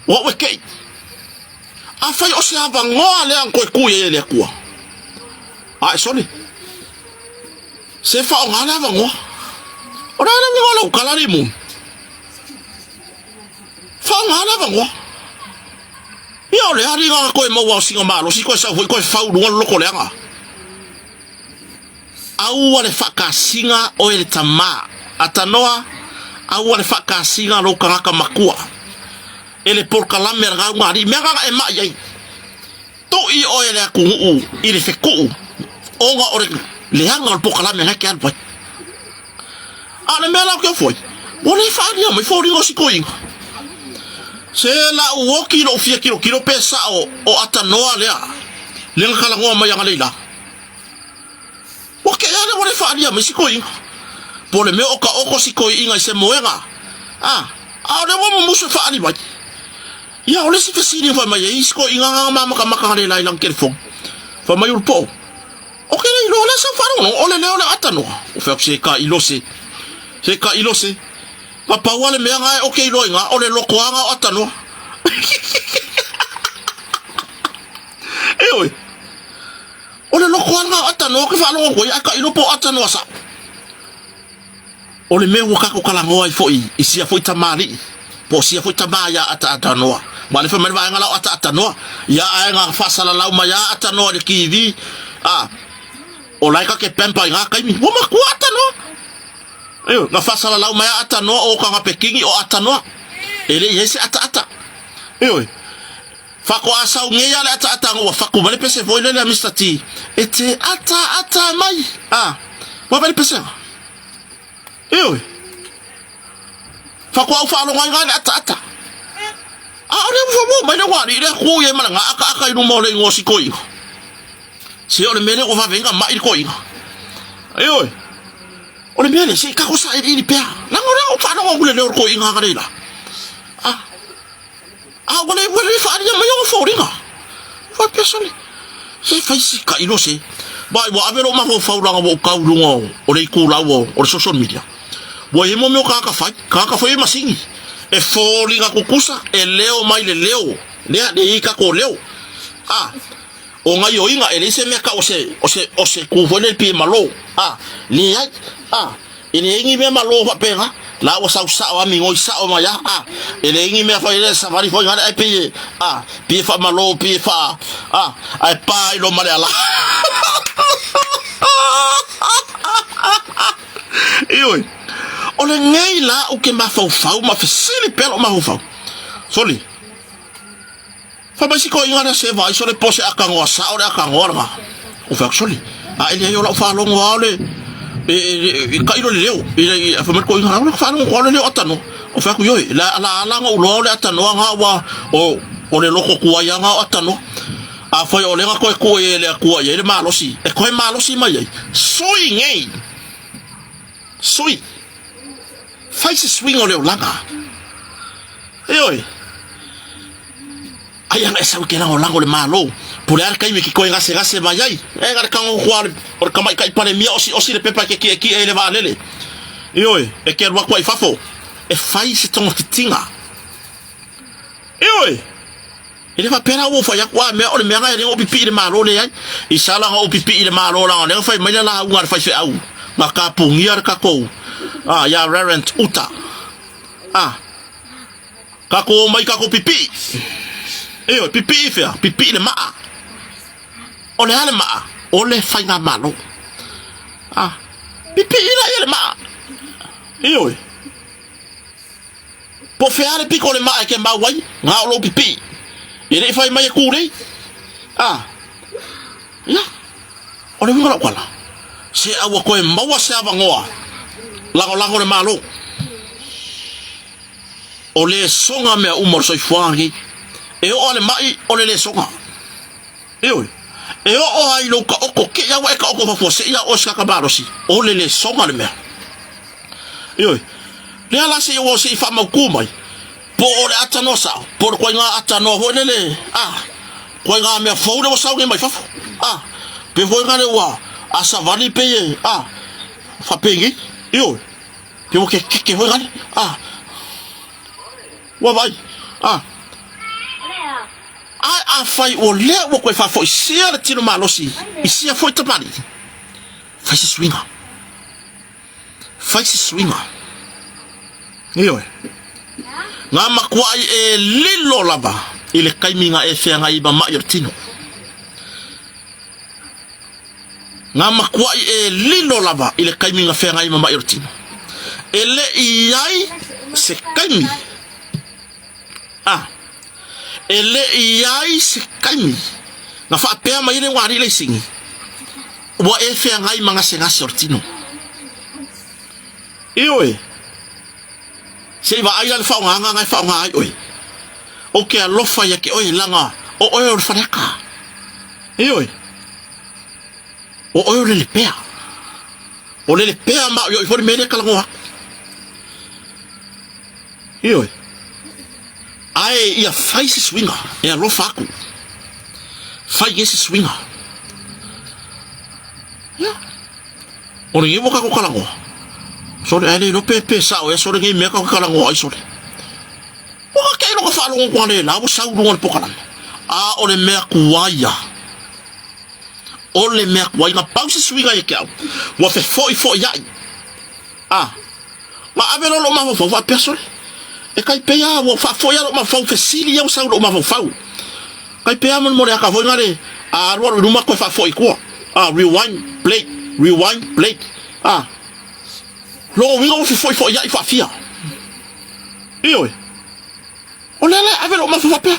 o au e kei. Afai o se avanoa lea na toe tuu i ai e le Atua, ae sole, Se faaaoga le avanoa. O le a le uiga o lau tala alii moni? Faaaoga le avanoa. Ia o le a liga na toe maua o sina malosi toe sau foi toe fau i luga le loto leaga. Aua le faakasiga oe le tama. Atanoa, aua le faakasiga lou tagata matua. E le polokalame a le gauga alii, mea na na e mai ai. Toʻi oe e le atunuu i le fetuu ona o le leaga o le polokalame na e te alu ai. A o le mea la ou te ofo ai, ua le faaalia mai foliga o si toeaina. Se la ou oti i lou fia tilotilo pe sao o atanoa lea lea na talanoa mai analeila. Ua kea lea ua le faaalia mai si toeaina. Po o le mea o taoto si toeaina i se moega, a, a o lea ua mumusu e faaali mai. Ia, o le isi fesili fai mai e isi toeaiina na mamatamata le la i lana telefoni. Fai mai Ulupoo, O ke le iloa lea sau faalogologo, o le leo o le atanoa. O fai atu se ka ilo se, se ka ilo se. Na pau lava le mea na e o ke iloa i na, o le lotoaga o atanoa. Ioe, o le lotoaga o atanoa ke faalogo atu ai, ae ka ilo po o atanoa sao. O le mea ua tatou talanoa ai foi i sia foi tamalii, po o sia foi tama ia Ataatanoa. Aua lea fai mai le vaega la o Ataatanoa, ia ae na faasalalau mai a Atanoa i le TV, a, o la e ta te pamper i na taimi. Ua matua Atanoa. Ioe, na faasalalau mai a Atanoa o tana pekini o Atanoa. E le i ai se ataata. Ioe. Faatoa sau nei a le ataata ua fatu mai le pese foi lele a Mister T e te ataata mai. A, ua vaai le pesega. Ioe. Faatoa ou faalogo ai le ataata. A o lea ua faamoa mai le ua alii lea ku i ai ma le gaakaaka i luma o le igoa o si toeaina. Se o le mea lea ua vave ai ona mai le toeaina. Ioe. O le mea lea, se i tatou sailiili pea. Leaga o lea ua ou faalogo atu i le leo o le toeaina analeila. A. A ua le ua le faaalia mai ona foliga. Faapea sole. Se fai si tailo se. Vaai ua ave lou mafaufau leaga ua ou tau i luga o le itulau o o le social media. Ua i ai mo mea o tagata fai, tagata fai e masini. E foliga tutusa, e leo mai le leo. Lea, lea e i ai tatou leo. A, o gaioiga, e leai se mea tau o se, o se, o se tu foi lele pei e malo. A, leai. A, E leai ni mea malo faapena, la ua sau sao a migoi sao mai a, a, e leai ni mea fai le savali foi ngale ai pei e, a, pei e faamalo, pei e faa, a, ae pa ai loa ma le ala. Ioe, o lenei la ou te mafaufau ma fesili pea lou mafaufau. Soli, Fai mai si toeaina lea se vaai sole po o se akanoa sao le akanoa lena. Ou fai atu sole, a e leai o lau faalogo lava o le e, e, e tailo le leo. E, e, fai mai le toeaina, o lau faalogo lava o le leo atanoa. Ou fai atu, ioe, la ala ala ona ou iloa o le atanoa na ua o, o le loko tuai lava na o atanoa. Afai o lea na toe tuu ai e le Atua i ai le malosi, e toe malosi mai ai. Sui nei! Sui! Fai se suiga o le olaga. Ioe. Ai ana e sau ke lagolago le Malo. Po o le a le taimi e ke toe gasegase mai ai. E na le tago atu lava o le tamaitai Palemia osiosi le pepa e ke ki'eki'e ai le vaalele. Ioe, e ke alu atu ai i fafo e fai se togafitiga. Ioe. E le faapea la ua ou fai atu, a mea o le mea na e le na ou pipii i le Malo leai. I sala na ou pipii i le Malo leaga o lea na fai mai le lauga a le faifeau na tapunia le tatou a ia Reverend Uta. A tatou omai tatou pipii. Ioe, pipii i fea? Pipii i le maa. O le a le maa? O le faigamalo. A pipii laia i le maa. Ioe. Po o fea le pito o le maa e te mau ai, na o lou pipii. E le i fai mai e kūlei. A, ia, o le uiga o lau tala, se a ua toe maua se avanoa, lagolago le Malo. O lesona mea uma o le soifuaga lenei. E oo lava le mai, o le lesona. Ioe. E oo lava i lou taoto, te i lava ua e taoto faafuasei lava oe se tagata malosi, o le lesona le mea. Ioe. Lea la se i ua se i faamautu mai, po o le ata noa sao, po o le koiga ata noa foi lele, a, koiga mea fou lea ua sau nei mai fafo, a, pe foi na le ua a savali pei e, a, faapenei, ioe, pe ua kekeke foi nale, a, ua vaai, a. Ae afai o lea ua toe faafoisia le tino malosi i sia foi tamalii, fai se suiga. Fai se suiga. Ioe. Ngā matuai e lilo lava i le taimi na e feagai ma maʻi o le tino. Ngā matuai e lilo lava i le taimi na feagai ma maʻi o le tino. E le i ai se taimi a e le i ai se taimi na faapea mai ai le ua alii le isini ua e feagai ma gasegase o le tino. Ioe, se i vaai la le faaaogaga na e faaaoga ai oe. Ou te alofa ia te oe leaga o oe o le faleaka. Ioe, o oe o le lepea. O le lepea maoioi foi le mea lea e talanoa atu. Ioe. Ae ia fai se suiga e alofa atu. Fai nei se suiga. Ia. O lenei ua tatou talanoa. Sole, ae le iloa pe, pe sao ea sole nei mea tatou te talanoa ai sole. Ua ka te iloa ka faalogo atu ale la ua sau i luga o le pokalame. A o le mea tuai a. O le mea tuai na pau se suiga ia te au. Ua fefoifoiai. A, na ave loa lou mafaufau faapea, Sole, e tai pei lava ua faafoi lava lou mafaufau, fesili ia ua sau i lou mafaufau. Tai pei lava molemole aka foi nale a alualu i luma toe faafoi i tua. A, rewind, play, rewind, play. A, lona uiga ua fefoifoiai faafia. Ioe. O lea la e ave lou mafaufau faapea,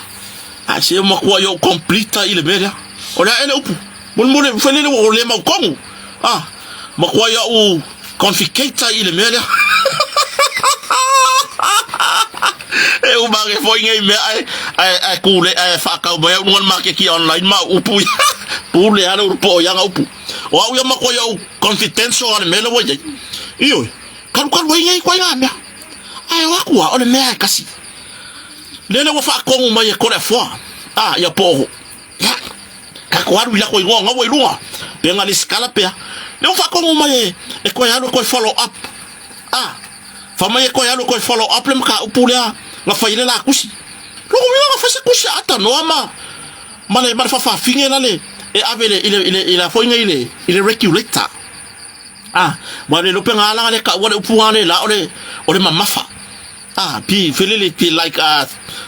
Ae se ua matuai ou complete i le mea lea. O le a ea le upu? Molemole, fai lele ua le mautonu. Ah, matuai au conflicate i le mea lea. E uma ake foi nei mea ae, ae, ae kule, ae faatau mai au luga le maketi online ma au upu ia. Pule lava le ulu po o ia upu. O au ia matuai au confidential a le mea lea ua i ai. Ioe, kalukalu ai nei koe ngā mea. Ae o aku a, o le mea e kasi. Lele ua faatonu mai e Koleafoa, a, ia po o, ia, tatou alu i lako igoa gaua i luga, pe na lesitala pea. Lea ua faatonu mai e, e toe alu e toe follow up, a, fai mai e toe alu e toe follow up le mataupu lea na fai ai le la tusi. Lona uiga na fai se tusi a atanoa ma, ma le, ma le faafafine la le, e ave i le, i le, i le, i le a foi nei i le, i le regulator. A, ua le iloa pe na ala le taua le upu a le la o le, o le mamafa. A, pi, felele, pi like a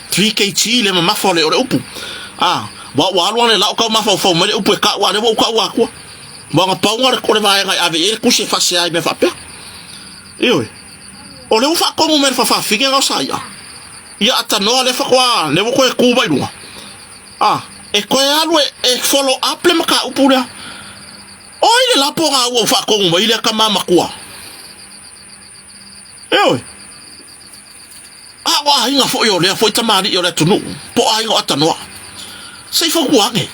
3 kg le mamafa o le, o le upu. A, ua, ua alu ana le la o kau mafaufau mai le upu e kau a lea ua ou kau atua. Ua na pau na o le vaega e ave i ai le tusi e faasea ai i mea faapea. Ioe. O lea ua faatonu mai e le faafafine na o sa ia. Ia atanoa lea faatoa, lea ua toe tu mai luga. A, e toe alu e, e follow up le mataupu lea. O ai le lapo na ua ou faatonu mai lea tama matua? Ioe. A o aiga foi o lea foi tamalii o le atunuu, po o aiga o Atanoa. Se i fautua ane.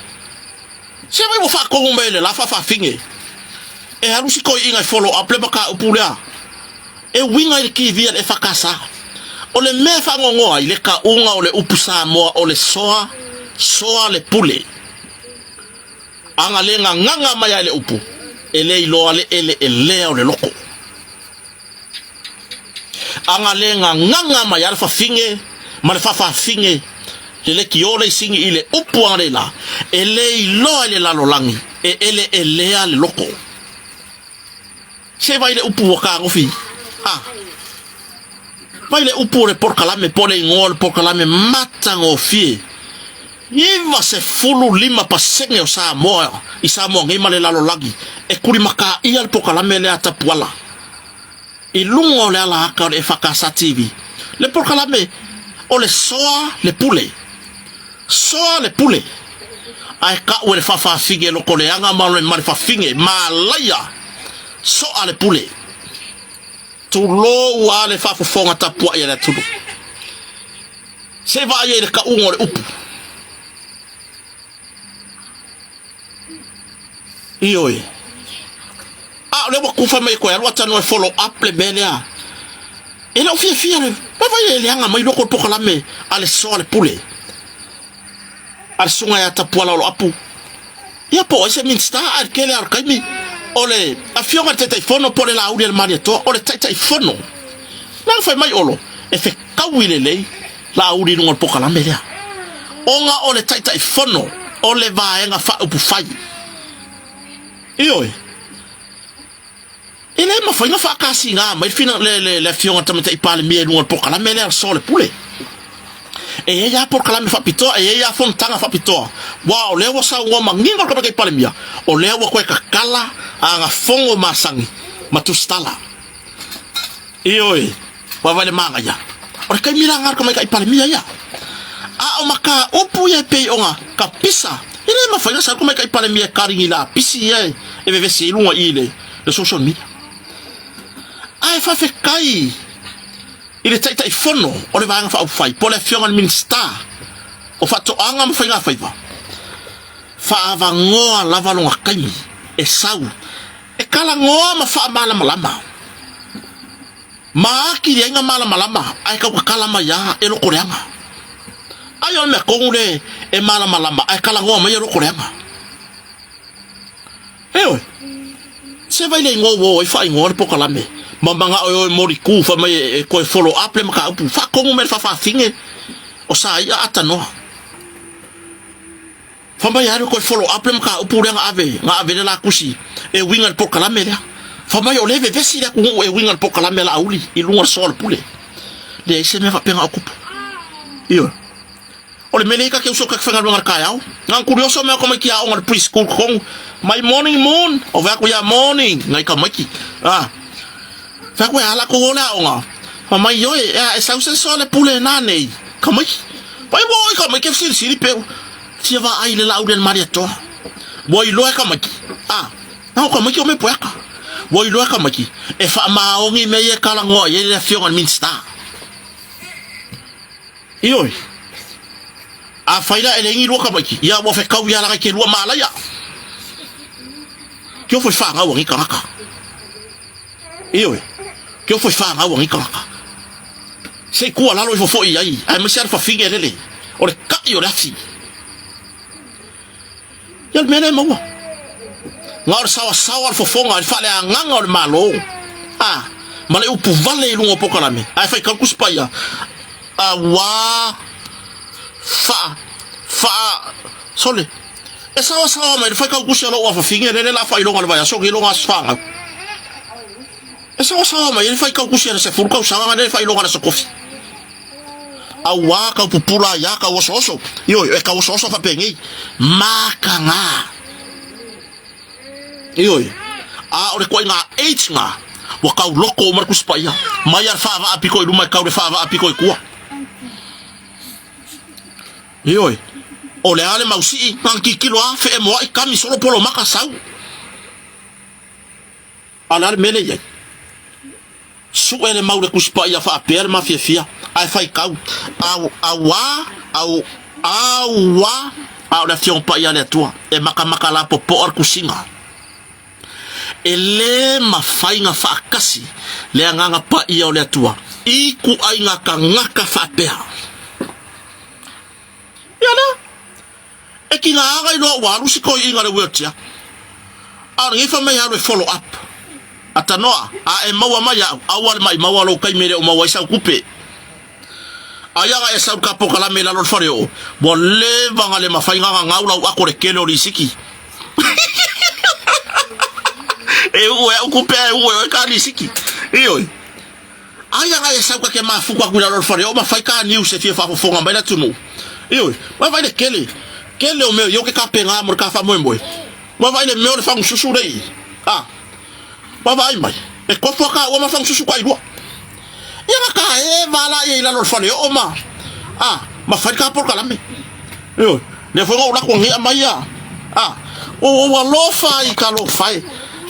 Se mai ua faatonu mai e le la faafafine e alu si toeaina e follow up le mataupu lea e uiga i le TV a le EFKS. O le mea e faanoanoa ai le tauga o le upu Samoa o le soa, soa le pule. Ana le gagaga mai ai le upu, e le iloa le eleelea o le loko. Ana le gagaga mai a le fafine ma le faafafine. le lekiō le isini i le upu analeila, e le iloa i le lalolagi e eleelea le loko. Se vai le upu ua kagofi, a. Vai le upu o le polokalame po o le igoa o le polokalame matagofie. 95% o Samoa i Samoa nei ma le lalolagi e kulimakāia le polokalame lea a Tapuala i luga o le alaaka o le EFKS TV. Le polokalame o le soa le pule. Soa le pule. Ae ka'u e le fa'afafine loko leaga ma le fafine malaia soa le pule. Tulou a le faafofoga tapuai a le atunuu. Se vaai ai i le kauga o le upu. Ioe. A o lea ua kufa mai koe alu atanu e follow up le mea lea. E le o fiafia le vaai e leaga mai loko le pokalame a le soa le pule. A le susuga ia Tapuala Oloapu. Ia po o ai se Minista ae le tele lava o le taimi o le Afioga i le Taitaifono po o le Laauli a le Malietoa o le Taitaifono. Leaga fai mai Olo e fetaui lelei Laauli i luga o le pokalame lea ona o le Taitaifono o le Vaega Faaupufai. Ioe. E le mafai ona faakasiga mai le Afioga i le Tamaitai Palemia i luga o le polokalame lea o le Soa o le Pule. E i ai lava polokalame faapitoa, e i ai lava fonotaga faapitoa, aua o lea ua saunoa manino le Tamaitai Palemia, o lea ua toe tatala ana fono masani ma tusitala. Ioe, vaavaai le manaia. O le taimi la lena o le Tamaitai Palemia ia. A o mataupu ia e pei ona tapisa, e le mafai ona sau le Tamaitai Palemia e tali ni lapisi ia e vevesi ai i luga i i le social media. Ae faafetai i le Taitaifono o le Vaega Faaupufai po o le Afioga i le Minisita o Faatoaga ma Faigafaiva, faaavanoa lava lona taimi e sau E talanoa ma faamalamalama. Ma atili ai na malamalama ae tau tatala mai a e loko leaga. Ai o le mea tonu le e malamalama ae talanoa mai e loko leaga. Ioe. Se vai le igoa ua o ai faaigoa le pokalame ma manao e o e molitu fai mai e toe follow up le mataupu. Faatonu mai le faafafine o Saia Atanoa. Fai mai alu koe follow up le mataupu lea na ave, na ave le la tusi e uiga i le polokalame lea. Fai mai o lea e vevesi le atunuu e uiga i le polokalame a Laauli i luga o le soa o le pule. Leai se mea faapena o tupu. Ioe. O le mea lea ta te uso ta te faigaluega i le taeao. Na ona tulioso mai o tamaiti aoga i le pre-school totonu. Mai morning moon, o fai atu ia morning, nai tamaiti. Ah. Fai atu e a latou o le aoga. Fai mai ioe, ea e sau se soa le pule na nei. Tamaiti. Fai ua oi tamaiti e fesilisili peu. Fia vaai i le Laauli a le Malietoa. Ua iloa e tamaiti. A, na o tamaiti o Mepoeaka. Ua iloa e tamaiti e faamaoni mea ia e talanoa i ai le afioga i le Minisita. Ioe. Afai la e leai ni lua tamaiti, ia ua fetau ia laga i te lua malaia. Ke ofo i whanau a ni tangata. Ioe. Ke ofo i whanau a ni tangata. Se i kua lalo ifo foi ai, aemaise a le fafine lele, o le kai o le afi. Ia le mea lea e maua. Na o le saoasaoa o le fofoga i le faaleagaga o le Malo, a, ma le upu vale i luga o polokalame, ae faitau le Tusi Paia, auā faa, faa, sole, e saoasaoa mai le faitau tusi a lou afafine lele la faailoga i le vaiaso nei lona aso fanau. E saoasaoa mai ai le faitau tusi a le 10 tausaga lea e faailoga i le aso kofi. Auā kau pupula ai a kau osooso. Ioe, e kau osooso faapenei. Mākangā. Ioe. A o le koaiga AIDS ngā, ua kau loko uma le Tusi Paia. Mai a le faavaa piko i luma e kau le faavaa piko i tua. Ioe. O le a le mausii, na ona tilotilo a, feemoa'i, kami, solo, polo maka, sau. A o le a le mea lea e i ai? Sue le mau le Tusi Paia faapea le mafiafia, ae faitau, Au, auā, au, auā, a o le Afioga Paia a le Atua, e makamaka lapopoa le tusiga. E lē mafai na faatasi le Agaga Paia o le Atua i ituaiga tagata faapea. Ia lea. E kina aga iloa ua alu si toeaina le wheelchair. A o lenei fai mai alu e follow up. Atanoa, a e maua mai au, aua le maimau a lou taimi e le o maua ai sau tupe. Aia ga e sau ka pokalame i lalo o le faleoo, ua leva ga le mafai ga gagau lau ako le kele o lisiki. E uu e au kupe ae uu e oe ka lisiki. Ioe. Aia ga e sau ka ke mafuku aku i lalo o le faleoo ma fai ka news e fia faafofoga mai le atunuu. Ioe. Vaavaai le kele, kele o mea i o ke kapega mo le ka faamoemoe. Vaavaai le mea o le fagususu le i. A. Vaavaai mai, e kofo a ka ua ma fagususu ka ilua. Ia na ka e va la ia i lalo o le faleoo ma, a, ma fai ka polokalame. Ioe, lea foi na ou lako nei aumai a, a, ua ou alofa i ka lofa e.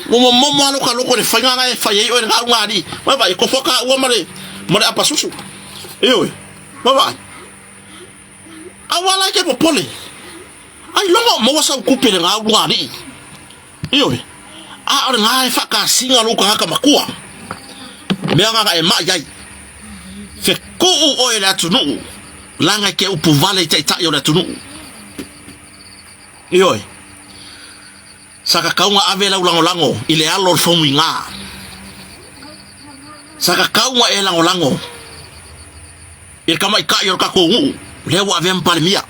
Ua momomo lava lou loko i le faiga na e fai ai oe i le gauga a alii. Vaavaai, e kofo a ka ua ma le, ma le apasusu. Ioe, vaavaai. Aua la e te popole. Ailoga o maua sau tupe i le gauga a alii. Ioe, a o lena e faakasiga lou tagata matua, mea na e mai ai. Fetuu oe i le atunuu, leaga e te upu vale i taitai o le atunuu. Ioe, sa tatau na ave lau lagolago i le alo o le faumuiga. Sa tatau na e lagolago i le tamaitai o le tatou nuu, lea ua avea ma Palemia.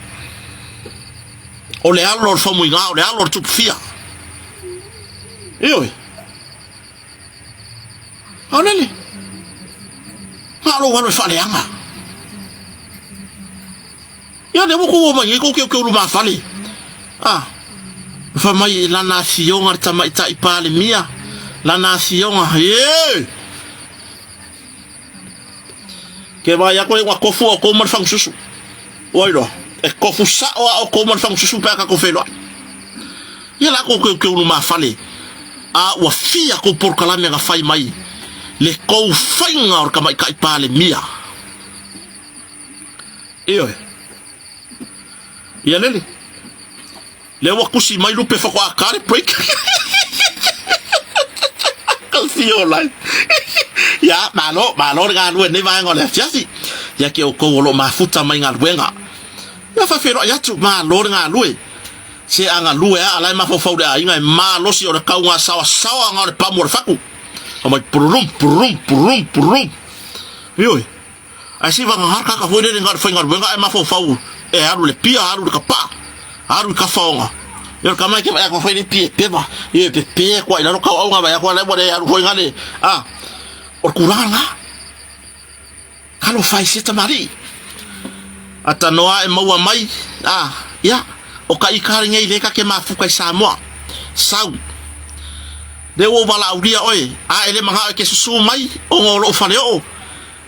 O le alo o le faumuiga, o le alo o le tupufia. Ioe. A lele. Na o lou alo e faaleaga. Ia lea ua tou omai nei tou teuteu lumafale. Ah. Fai mai lana afioga le tamaitai Palemia, lana afioga. Ee! Ke vaai atu ai ua tofu outou ma le fagususu. Ua iloa, e tofu sao lava outou ma le fagususu pe a tatou feiloai. Ia la tou teuteu lumafale, a ua fia tou polokalame na fai mai le tou faiga o le tamaitai Palemia. Ioe. Ia lele. Lea ua tusi mai lupe faatoa ta le break. Ka fio lai. Ia, malo, malo le galue nei vaega o le afiafi. Ia ke outou o lo o mafuta mai galuega. Ia faafeiloai atu, malo le galue. Se a galue a la e mafaufau le aiga e malosi o le kauga saoasaoa nga o le pamu o le fatu. Amai pururum, pururum, pururum, pururum. Ioe. Ae se i vagana kaka foi lele na o le faigaluega ae mafaufau e alu i le pia, alu i le kapaa, alu i kafaoga. Ia o le tama e te vaai atu foi le pia e pepa, ia e pepe atu i lalo tauau vaai atu la ua le alu foi na le, a, o le tulaga lena. Talofa e se tamalii. Atanoa e maua mai, a, ia, o ka ika lenei lea ta te mafuta i Samoa. Sau. Lea ua ou valaaulia oe, a e le manao e te susu mai ona o lou faleoo.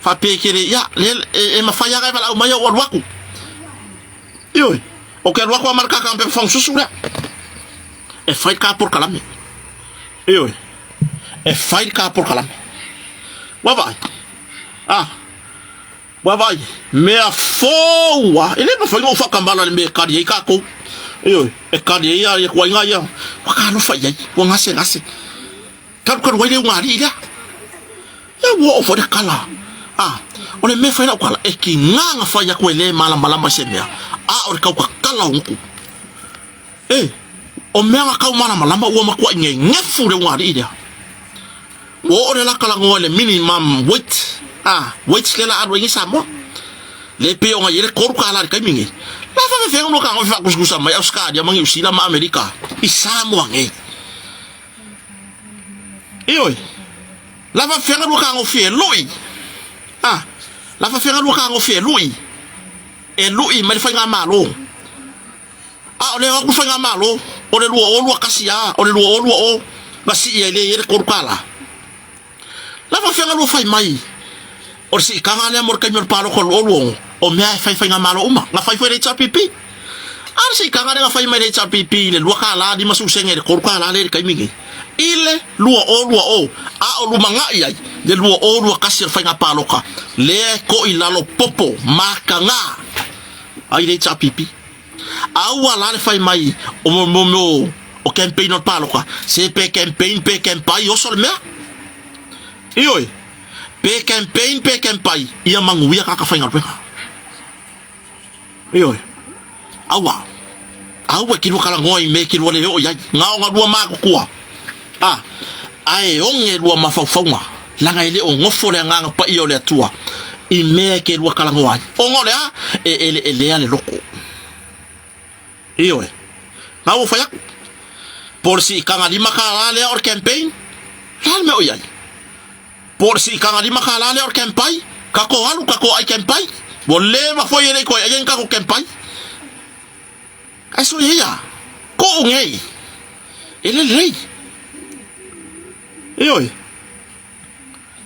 Faapea e te le, ia, le, e, e mafai lava e valaau mai au alu atu. Ioe, o ke alu atu a ma le kaka pepa fagususu lea. E fai le ka polokalame. Ioe, e fai le ka polokalame. Ua vaai, ah, ua vaai, mea fou a, e le mafai ona ou faatamala i le mea e kali ai tatou. Ioe, e kali ai ia tuaiga ia, ua talofa i ai, ua gasegase. Talukalu ai le ugaalii lea. Ia ua oo foi le tala. A, o le mea e fai lau tala, e tiga na fai atu e le malamalama i se mea, a o le tautatala o gutu. E, o mea na tau malamalama ua matuai gegefu le ugaalii lea. Ua oo le la talanoa i le minimum wage, a, wage lea la alu ai nei Samoa. Le pei ona i ai le $3 i le taimi nei. La faafefea ona tago e faakusakusa mai Ausetalia ma Niu Sila ma Amerika i Samoa nei. Ioe. La faafefea lua tagofie e lui. Ah, la faafefea lua tagofie e lui. E lui mai le faigamalo. A o le o atu le faigamalo, o le 2021 a, o le 2020 na sii ai lea i ai le $3. La faafefea lua fai mai o le siitaga lea mo le taimi o le palota o le 2026, o mea e fai faigamalo uma, na fai foi e le HRPP. A o le siitaga lea na fai mai e le HRPP i le $2.50 sene i le $3 lea i le taimi nei, i le 2020, a o lumanai ai le 2021 o le faiga palota lea e toilalo popo mataga ai le HRPP. Aua la le fai mai o mo mea o campaign o le palota, se pe campaign pe campai oso le mea. Ioe, pe campaign pe campai, ia manuia tagata faigaluega. Ioe, aua, aua e kilua talanoa i mea e kilua le oo i ai, na o na lua matutua, a, ae oge lua mafaufauga, leaga e le o nofo le Agaga Paia o le Atua. i mea e kelua kalagoa ai. Ona o le a? E eleelea le loko. Ioe. Na ua fai atu. Po o le siitaga $5 lea o le campaign, le a le mea o i ai? Po o le siitaga $5 lea o le campai, tatou alu tatou ai campai. Ua leva foi e le i toe aia ni tatou campai. Ae soia ia, tuu nei, e le lelei. Ioe.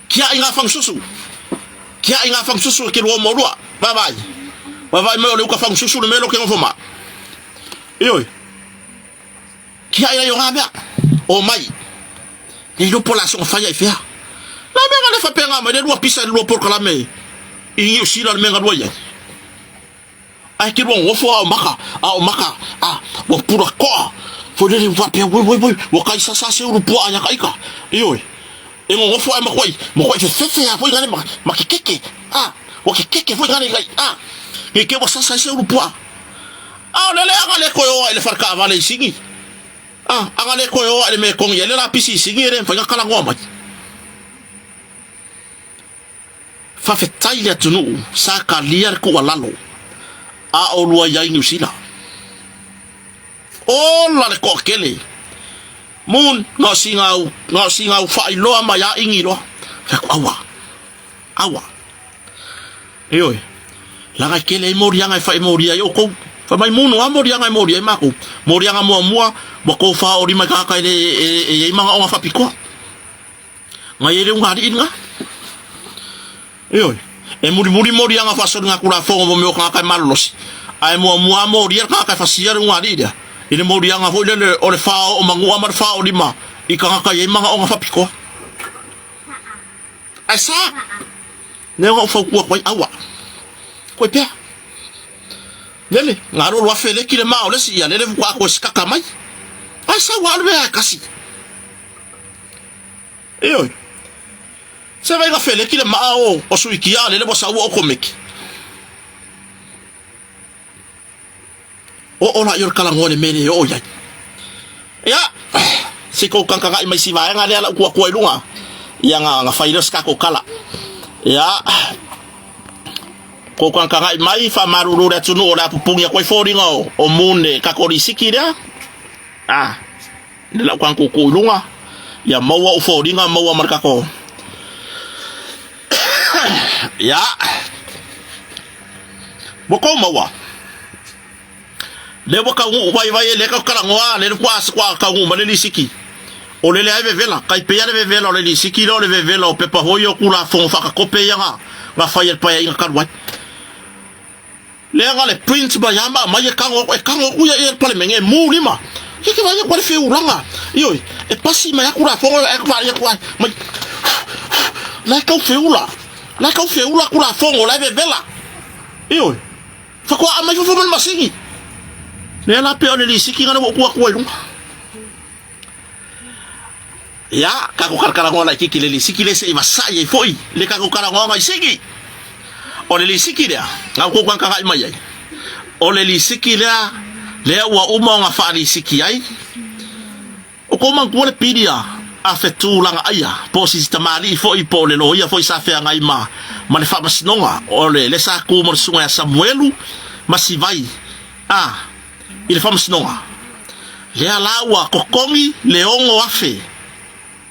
Tiai ngā whangususu. Tiai ngā whangususu e ke rua mo rua. Vaavaai. Vaavaai mai o le uka whangususu le mea lo ke ngofo ma. Ioe. Tiai lai o ngā mea. O mai. Nei lo po la songa whaia i whea. La mea ngā le whapea ngā mai le rua pisa le rua porokalame i Niu Sila le mea ngā rua iai. Ae ke rua ngofo a o maka, a o maka, a ua pura koa. Foi lele ua faapea, woi, woi, woi, ua kai sasa se uru puaa ia ka ika. Ioe. E ngongofo ae makuai, makuai fefefe a foi ngale ma, ma ke keke. A, ua ke keke foi ngale ngai, a. Nge ke ua sasa se uru puaa. A o lele anga le koe oa i le whare kaawale i Singi. A, anga le koe oa i le Mekongi, e le la pisi i Singi e le mwhai nga kalangoa mai. Faafetai le atunuu sa kalia le tuualalo a olua i ai Niu Sila. Ola le toatele. Moon, na o sina au, na o sina au faailoa mai a igi loa. Fai atu, aua, aua. Ioe, leaga e tele ai moliaga e fai molia ai outou. Fai mai Moon, o a moliaga e molia ai matou? Moliaga muamua, ua tofa o lima i tagata e le e i ai manaoga faapitoa. Ngai ai le ugalii lena. Ioe. E mulimuli moliaga faasoliga Tulafono mo mea o tagata e malolosi, ae muamua lava molia le tagata e fasia le ugalii lea i le moliaga foi lele o le fao o manua ma le fao o lima i tagata e i ai manaoga faapitoa. Ae sa lea na ou fautua atu ai, aua. Koe pea. Lele, na alu alu afe leki le maa o le isi, ia lele faatoa toe sikaka mai. Ae sau lava le mea e kasi. Ioe. Se vaiga feleki le maa o, o suikia a lele ua sau ua okomeki. O o la i o le kalangoa le mele e oo iai. Ia, se kou kankaka'i mai si vaega lea lau kuakua i luga. Ia nga, nga fai lea o se tatou kala. Ia, kou kankaka'i mai, faamalulu le atunuu o le a pupugi atu ai foliga o, o Moon e tatou lisiki lea. Ah. I lau kankuku i luga, ia maua ou foliga maua ma le tatou ia ua kou maua lea ua taunuu vaivai e lea tatou talanoa lea ua ua taunuu mai le lisiti o le leai vevela tai pei a le vevela o le lisiti lea o le vevela o pepa foi o Tulafono faakatope ia na na fai e le Paeaiga talu ai. Leaga le print mai a ma aumai e tago e tago atu ia ia le Palemene e mu lima. Ia ke vaai atu ai le feulaga. Ioe, e pasi mai atu Tulafono ae vaai atu ai mai la e tau feula. La e tau feula Tulafono la e vevela. Ioe, faatoa aumai fofo mai le masini. Lea la pei o le lisiti lena ua ou tuu atu ai i luga. Ia, tatou talatalanoa laitiiti i le lisiti lea se i vasai ai foi le tatou talanoaga i sini. O le lisiti lea, na outou tagatagai mai ai, o le lisiti lea, lea ua uma ona faalisiti ai, o tou manatua le pili a, a Fetulagaaia, po o sisi tamalii foi, po o le loia foi sa feagai ma, ma le faamasinoga, o le, le sa tu ma le susuga ia Samuelu ma Sivai, a, i le faamasinoga, lea la ua totogi le 6,000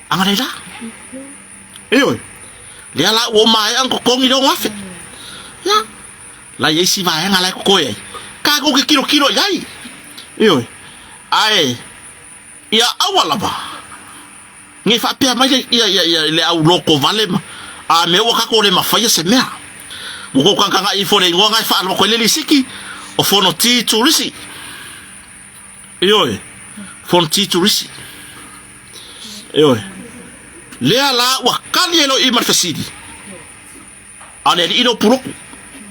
agalei la. Ioe, lea la ua maea ona totogi le 6,000. Ia, la i ai si vaega la e totoe ai, tatou te tilotilo i ai. Ioe, ae ia aua lava ne i faapea mai le, ia, ia, ia, le au lotovale ma, a mea ua tatou le mafaia se mea. Ua tou tagatagai ifo i le igoa na e faaloto ai le lisiti, o Fonoti Turisi. Ioe, Fonoti Turisi. Ioe. Lea la ua kali ai loa i i ma le fesili. A o le alii lea o Puloku.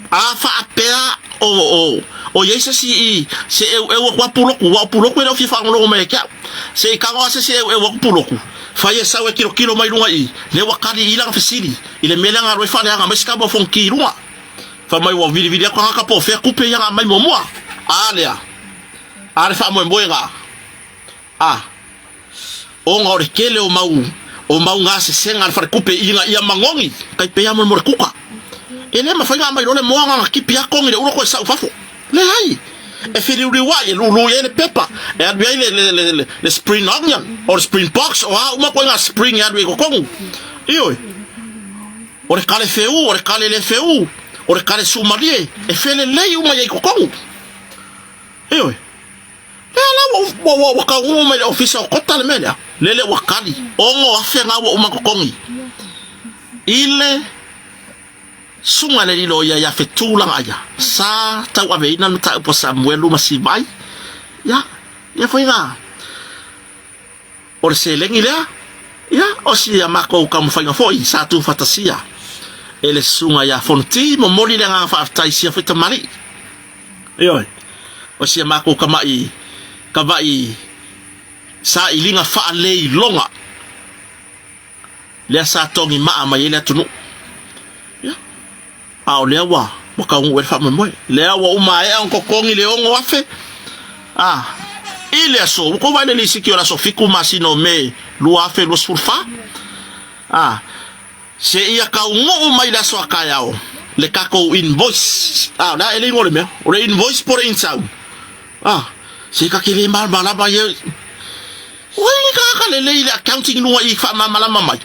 A faapea o, o, o i ai se isi i, se eueu atu a Puloku, aua o Puloku e le o fia faalogologo mai ia te au. Se i tago lava se isi e eueu atu Puloku, fai e sau e tilotilo mai luga i i, lea ua kali i i lana fesili, i le mea lea na alu ai faaleaga mai si tama o Fonoti i luga. Fai mai ua vilivili atu tagata po o fea tupe ia na aumai muamua. A lea, a le faamoemoega. A. Ona o le tele o mau o mau gasesega a le falekupe ina ia manogi, tai pei lava mo le kuka. E le mafai ona aumai loa le moa na ona tipi lava togi le ula toe sau i fafo. Leai. E feliuliuai, e lulu i ai le pepa, e alu i ai le, le, le, le, le spring onion, o le spring box, o a uma ituaiga spring e alu i ai i totonu. Ioe. O le kale feū, o le kale le feū, o le kale sumalie, e felelei uma i ai i totonu. Ioe. Lea la ua, ua, ua, ua taunuu mai le ofisa o Kota le mea lea. Lele ua kali, 6,000 na ua uma totogi i le susuga i le alii loia ia Fetu Lagaia sa tauaveina le mataupu a Samuelu ma Sivai. Ia, ia foi na o le seleni lea, ia, o si a makou taumafaiga foi sa tuufatasia e le susuga ia Fonoti. Momoli le agaga faafetai i sia foi tamalii. Ioe, o si a makou kamaʻi, kavaʻi sailiga faaleiloga lea sa togi maa mai ai le atunuu. Ia, a o lea ua ua taunuu ai le faamoemoe. Lea ua uma aea ona totogi le 6,000, a, i le aso, ua tou vaai i le lisiti o le aso 7 masina o Me 2024, a, seia taunuu mai le aso a taeao le tatou invoice, a, o le a e le igoa o le mea, o le invoice po o le insound, a, se ta te le malamalama ia. Ua i ni tagata lelei i le accounting i luga i faamalamalama mai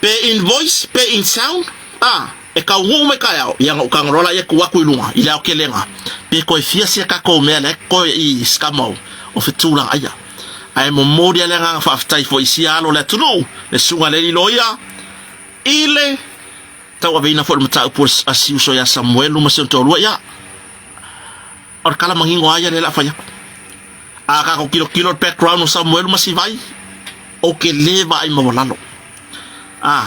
pe in voice pe in sound a e taunuu mai taeao ia na ou tago loa laia tuu atu i luga i le aotelega pe toe fia sia tatou mea lea toe i scam o fetulaga ia ae momoli a le agaga faafetai foi i sia alo o le atunuu le susuga le alii loia i le tauaveina foi o le mataupu a si uso ia Samuelu ma si ona toalua ia O le tala manino lava ia lea o le a fai atu. A tatou tilotilo i le background o Samuelu ma Sivai, ou te le vaai maualalo. A,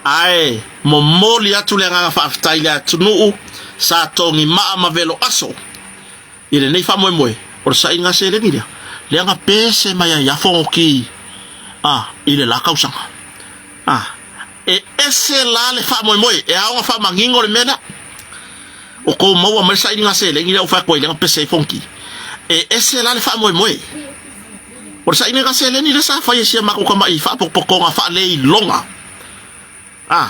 ae momoli atu le agaga faafetai i le atunuu sa togi maa ma velo aso i lenei faamoemoe, o le saina seleni lea, lea na pese mai ai Afonoti a, i le la tausaga. A, e ese la le faamoemoe, e ao ona faamanino le mea lea. O kou maua mai le sailiga seleni lea ua fai atu ai lea na pese ai Fonoti. E ese la le faamoemoe. O le sailiga seleni lea sa fai e sia matou tama'i faapotopotoga faaleiloga. A,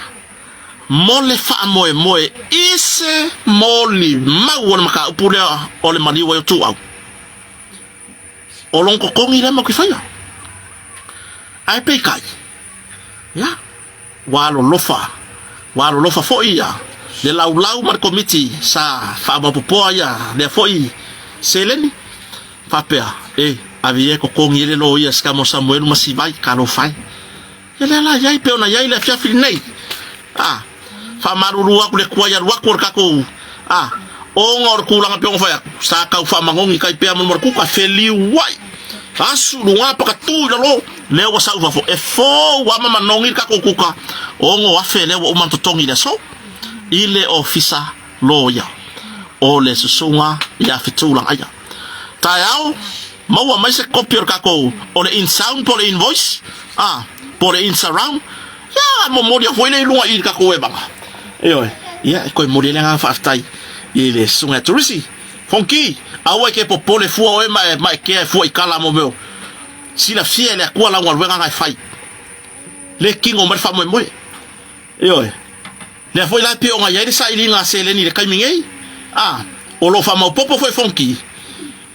mo le faamoemoe i se molimau o le mataupu lea o le maliu ai o Tuuau. O lona totogi lea matou te faia. Ae peitai, ia, ua alolofa, ua alolofa foi ia le laulau ma le komiti sa faamaopopoa ia lea foi seleni, faapea, e, ave ia e totogi ai le loia se tama o Samuelu ma Sivai, talofa e. Ia lea la iai pei ona iai le afiafi lenei. A, faamalulu atu le tuai alu atu o le tatou, a, ona o le tulaga pei ona fai atu, sa tau faamanogi kai pea mo le kuka, feliuai, asu i luga pakatu i lalo, lea ua sau i fafo, e fou lava ma manogi le tatou kuka, 6,000 lea ua uma ona totogi i le aso, i le ofisa loia o le susuga ia Fetu Lagaia. Taeao, maua mai se kopi o le tatou, o le in-sound po o le in-voice, a, po o le in-surround, ia, momoli atu foi lea i luga i le tatou evaga. Ioe, ia, e toe momoli ai le agaga faafetai i le susuga ia Turisi. Fonki, aua e te popole fua oe ma e, ma e kea e fua i kala mo mea, silafia e le Atua lau galuega na e fai. Le kino mai le faamoemoe. Ioe. Lea foi la e pei ona i ai le sailiga a seleni i le taimi nei, a, o lo o faamaopoopo foi Fonki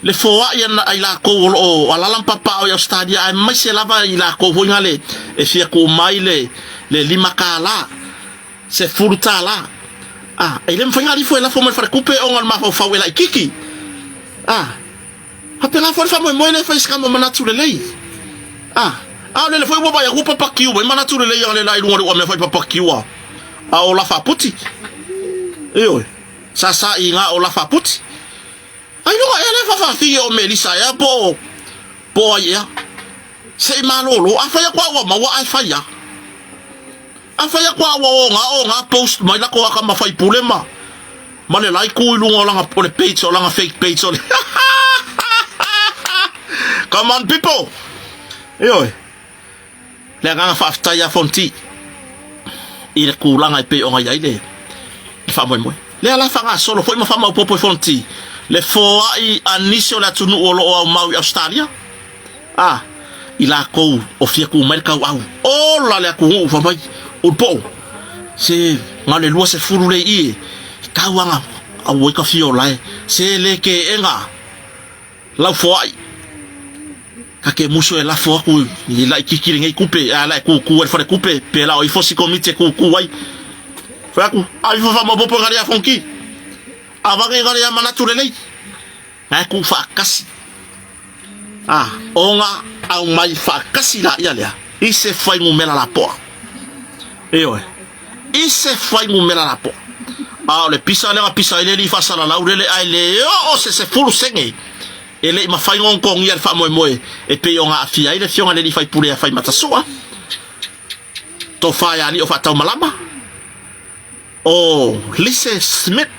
le foai ana a i latou o lo o alala ma papaaao i Ausetalia aemaise lava i latou foi nale e fia tuu mai le le $5, $10. A, e le mafai ona alifo e lafo mai le faletupe ona o le mafaufau e laititi. A. Faapena foi le faamoemoe lea e fai i se kama manatu lelei. A, a o lele foi ua vaai atu ua papakiu mai manatu lelei a le la i luga o le uamea fai papakiu a, a o lafa puti. Ioe, sa sa i ngā o lafa puti. Ai luga ea le fawhawhi o Melissa ea po o, po o ai ea. Se i malōlō, a fai aku a ua maua ae fai a. A fai aku a ua o ngā o ngā post mai lako a kama faipule ma, Ma le like i luga o langa o le page o langa fake page o le Come on people. Ioe. Le agaga faafetai a Fonti i le tulaga e pei ona i ai le faamoemoe. Lea la faagasolo foi ma faamaopoopo e Fonti le foai a nisi o le atunuu o lo o aumau i Ausetalia a i lakou o fia tu mai le tauau. Ola le atunuu fai mai Ulupo'o se. Na o le 20 le i e tauaga auoi ka fia olae se le ke ega lau foai ka ke muso e lafo aku i laititi lenei kupe a la e kuku ai le fale kupe pe la o ifo si komiti e kuku ai fai aku a ifo faamaopopo nga le afonki avage nga le manatu lelei na e ku faakasi a ona aumai faakasi la ia lea i se fuainumera lapoa ioe i se fuainumera lapoa a o le pisa lea na pisa ai le alii faasalalau lele ae le oo se 10 sene e le i mafai ona totogia le faamoemoe e pei ona aafia ai le afioga i le alii faipule ia Faimatasoa, Tofa ia Alii o Faataumalama, o Lise Smith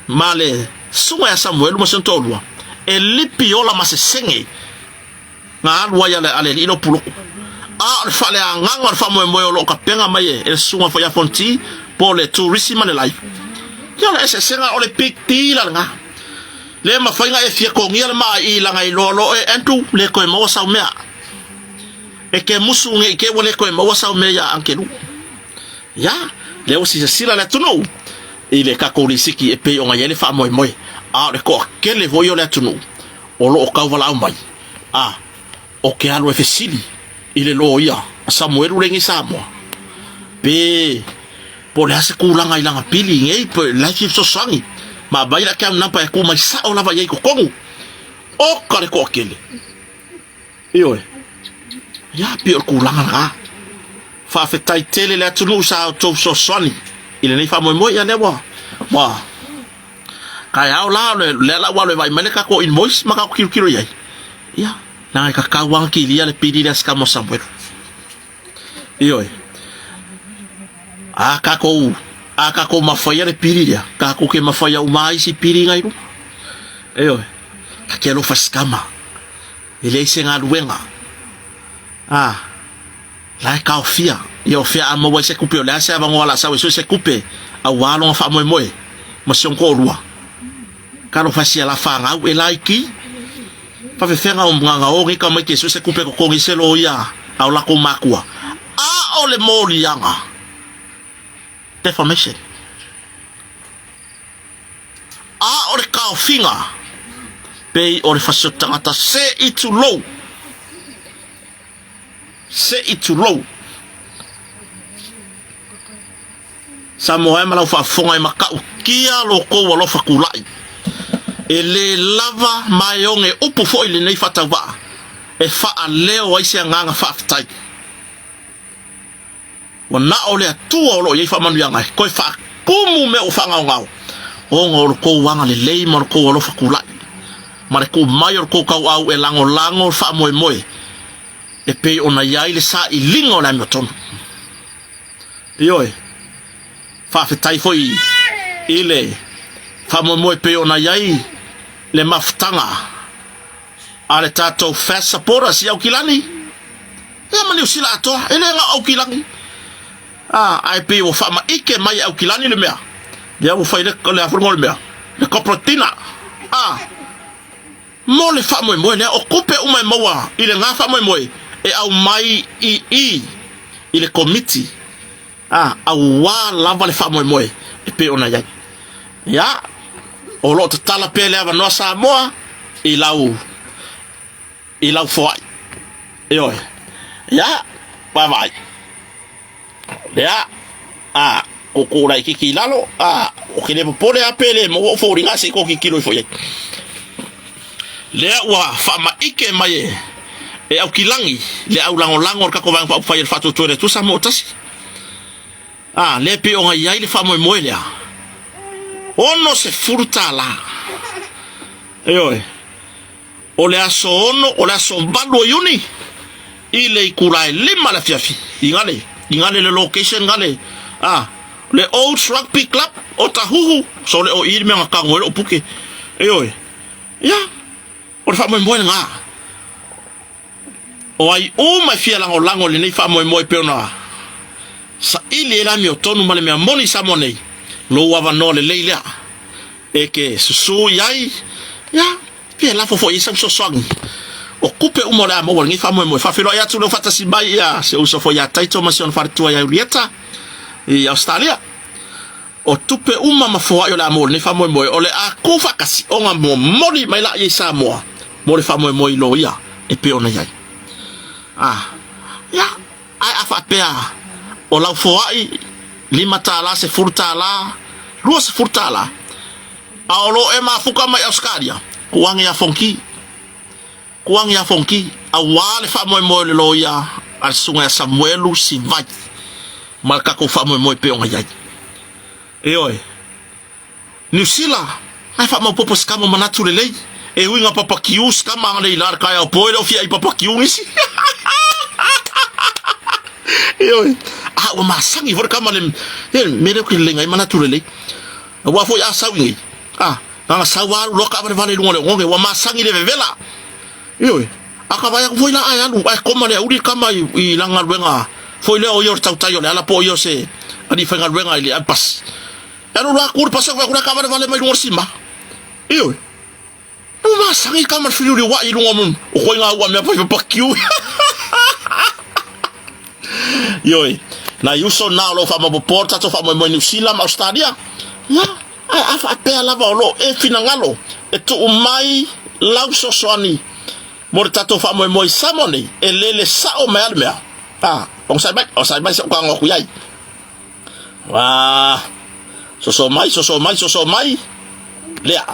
ma le Susuga ia Samuelu ma si ona toalua, e lipi ola ma se sene na alu ai a le alii lopuloko. A o le faaleagaga o le faamoemoe o lo o tapena mai e le Susuga foi ia Fonti po o le Turisi ma le Life, ia o le eseesega o le big deal lena. Le mafai na e fia togia le maa i lana iloa loa e Andrew le toe maua sau mea. E ke musu nei te ua le toe maua sau mea ia Angelu. Ia, lea ua silasila le atunuu i le tatou lisiti e pei ona i ai le faamoemoe, a o le toatele foi o le atunuu o lo o tauvalaau mai, a o ke alu e fesili i le loia a Samuelu lenei Samoa, pe po o le a se tulaga i lana pili nei, pe la e fia fesoasoani, ma aumai le account number e tuu mai sao lava i ai i totonu. Oka le toatele. Ioe. Ia, pei o le tulaga lena. Faafetai tele le atunuu sa outou fesoasoani i lenei faamoemoe. Ia lea ua, ua taeao la, o lea la ua alu e vaai mai le tatou invoice ma tatou tilotilo i ai. Ia, leaga e tatau lava ona kilia le pili lea a si tama o Samuelu. Ioe. A tatou, a tatou mafaia le pili lea, tatou te mafaia uma ai isi pili na i luma. Ioe. Ta te alofa i si tama. E leai se galuega. A, la e taofia. Ia o fea a maua ai se tupe, o le a se avanoa la sau e sue se tupe aua lona faamoemoe ma si ona toalua. Talofa e sia la fanau e laiti. Faafefea na o nei tamaiti e sue se tupe e totogi se loia a o latou matua. A o le moliaga, defamation. A o le taofiga, pei o le fasioti tagata se i tulou, se i tulou. Samoa e ma lau faafofoga e matautia lo tou alofa tulai. E le lava ma e oge upu foi lenei faatauvaa e faaleo ai se agaga faafetai. Ua na o le Atua o lo o i ai faamanuiaga e toe faatumu mea ua faagaogao, ona o lo outou agalelei ma lo outou alofa tulai, ma le tuu mai o lo outou tauau e lagolago le faamoemoe e pei ona i ai le sailiga o le amiotonu. Ioe, faafetai foi i le faamoemoe e pei ona i ai le mafutaga a le tatou Fast Supporters i Aukilani, ia ma Niu Sila atoa, e le na o Aukilani. A, ae pei ua faamaite mai e Aukilani le mea, lea ua fai le, le a foi le mea, le corporate dinner. A, mo le faamoemoe lea, o tupe uma e maua i lena faamoemoe e aumai i i i le komiti, a, aua lava le faamoemoe e pei ona i ai. Ia, o lo o tatala pea le avanoa Samoa i lau, i lau foai. Ioe. Ia, vaavaai. Lea, a, koko laititi i lalo, a, o ke le popole a pe le maua o foliga se i tou tilotilo ifo i ai. Lea ua faamaite mai e, e Aukilagi le aulagolago o le tatou Vaega Faaupufai e le Faatuatua i le Atua Samoa o Tasi. A, lea pei ona i ai le faamoemoe lea, $60. Ioe. O le aso 6, o le aso 8 o Iuni i le itula e 5 le afiafi i Gale, i Gale le location Gale, a, le Olds Rugby Club o Tahuhu, so le o i le mea na tago ai lou puke. Ioe. Ia, o le faamoemoe lena. O ai uma e fia lagolago i lenei faamoemoe pei ona saili ai le amiotonu ma le mea moni i Samoa nei, lou avanoa lelei lea e ke susu i ai, ia, pe lafo foi i ai sau fesoasoani. O tupe uma o le a maua i lenei faamoemoe. Faafeiloai atu leu faatasi mai ia si ou uso foi ia Taito ma si ona faletua ia Julieta i Ausetalia. O tupe uma ma foai o le a mo lenei faamoemoe, o le a kū faatasi ona momoli mai laia i Samoa mo le faamoemoe i loia e pei ona i ai. A, ia, ae a faapea o lau foai $5, $10, $20, a o lo o e mafuka mai Ausetalia, tuu ane ia Fonoti. Kuangi ia Fonoti, aua le faamoemoe o le loia a le susuga ia Samuelu Sivai ma le tatou faamoemoe pei ona i ai. Ioe. Niu Sila, ae faamaopopo se kama manatu lelei. E ui nga papakiu se kama anganei la le taeao po e le o fia ai papakiu nisi. Ioe. A ua masani foi le kama le, me leo ke lelei ngai manatu lelei. Aua foi a sau i nei, a, Na ona sau alu loa kaavalevale i luga o le oneone, ua masani le vevela. Ioe, a ka vaai atu foi la ae alu, ae koma le auli le kama i, i lana galuega foi lea o ia o le tautai o le ala po o ia o se alii faigaluega i le pasi. E alu loa tu le pasi, vaai atu la e kaavalevale mai luga o le sima. Ioe, ua masani le kama le feliuliuai i luga o koiga ua mea fai papakiu. Ioe, nai uso na o lo o faamaopoopo le tatou faamoemoe i Niu Sila ma Ausetalia. Ia. Ae a faapea lava o lo o e finagalo e tuu mai lau fesoasoani mo le tatou faamoemoe i Samoa nei, e lele sao mai lava le mea. A, onosai mai, onosai mai se i ou tago atu i ai. A, soso mai, soso mai, soso mai, lea,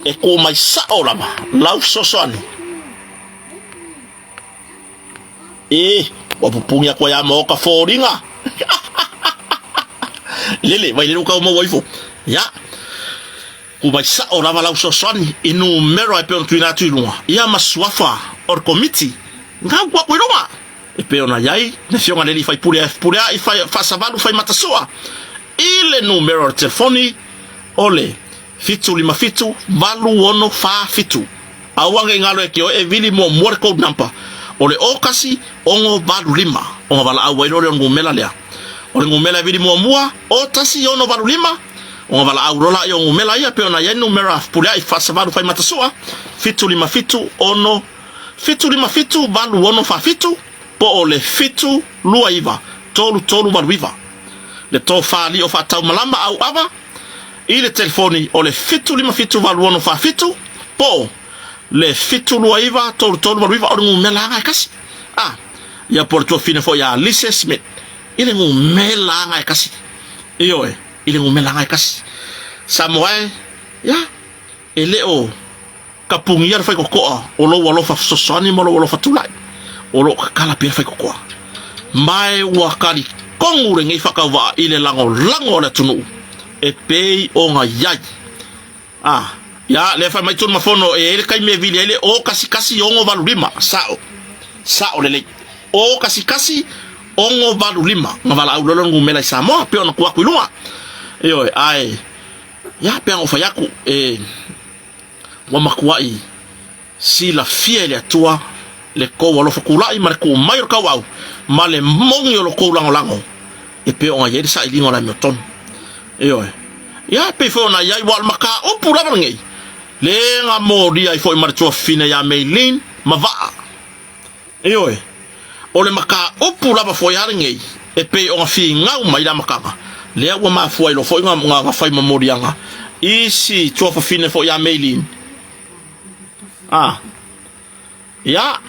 e tuu mai sao lava lau fesoasoani. E, ua pupuni atu ai a ma oka foliga. Lele, vai lele ua tau maua ifo. Ia, ku mai sao lava lau fesoasoani i numera e pei ona tuuina atu i luga, ia ma suafa o le komiti, gau atu i luga. E pei ona i ai le afioga i le alii faipule a Fepuleai Faasavalu Faimatasoa i le numera o le telefoni o le 757 8647. Aua ne i galo e ke oe e vili muamua le code number o le 01685 ona valaau ai loa lea o le numera lea. O le numera e vili muamua 01685 ona valaau loa laia o numera ia pei ona i ai le numera Fepuleai Faasavalu Faimatasoa 757 6 757 8647 po o le 729 3389. Le tofa alii o Faataumalama Auava i le telefoni o le 7578647 po o le 7293389 o le numera lava e tasi. A, ia po o le tuafafine foi ia Lise Smith i le numera lava e tasi. Ioe, i le numera lava e tasi. Samoa e, ia, e le o Tapunia le faitotoa o lou alofa fesoasoani ma lou alofa tulai, o lo o tatala pea le faitotoa. Ma e ua talitonu lenei faatauvaa i le lagolago a le atunuu e pei ona i ai. A, ia, lea fai mai Tunumafono e i ai le taimi e vili ai le o 11 6 8 5, sao, sao lelei, o 11 6 8 5, na valaau loa lea o le numera i Samoa, pei ona tuu atu i luga. Ioe, ae, ia, pei ona ou fai atu, e. Ua matuai silafia e le Atua le tou alofa tulai ma le tuu mai o le tauau ma le moni o lo tou lagolago e pei ona i ai le sailiga o le amiotonu. Ioe. Ia, e pei foi ona i ai, ua o le mataupu lava lenei, le na molia ai foi ma le tuafafine ia Maylene ma Vaa. Ioe, o le mataupu lava foi a lenei e pei ona finau mai le amataga, lea ua mafua ai loa foi na fai momoliaga i si tuafafine foi ia Maylene, a, ia,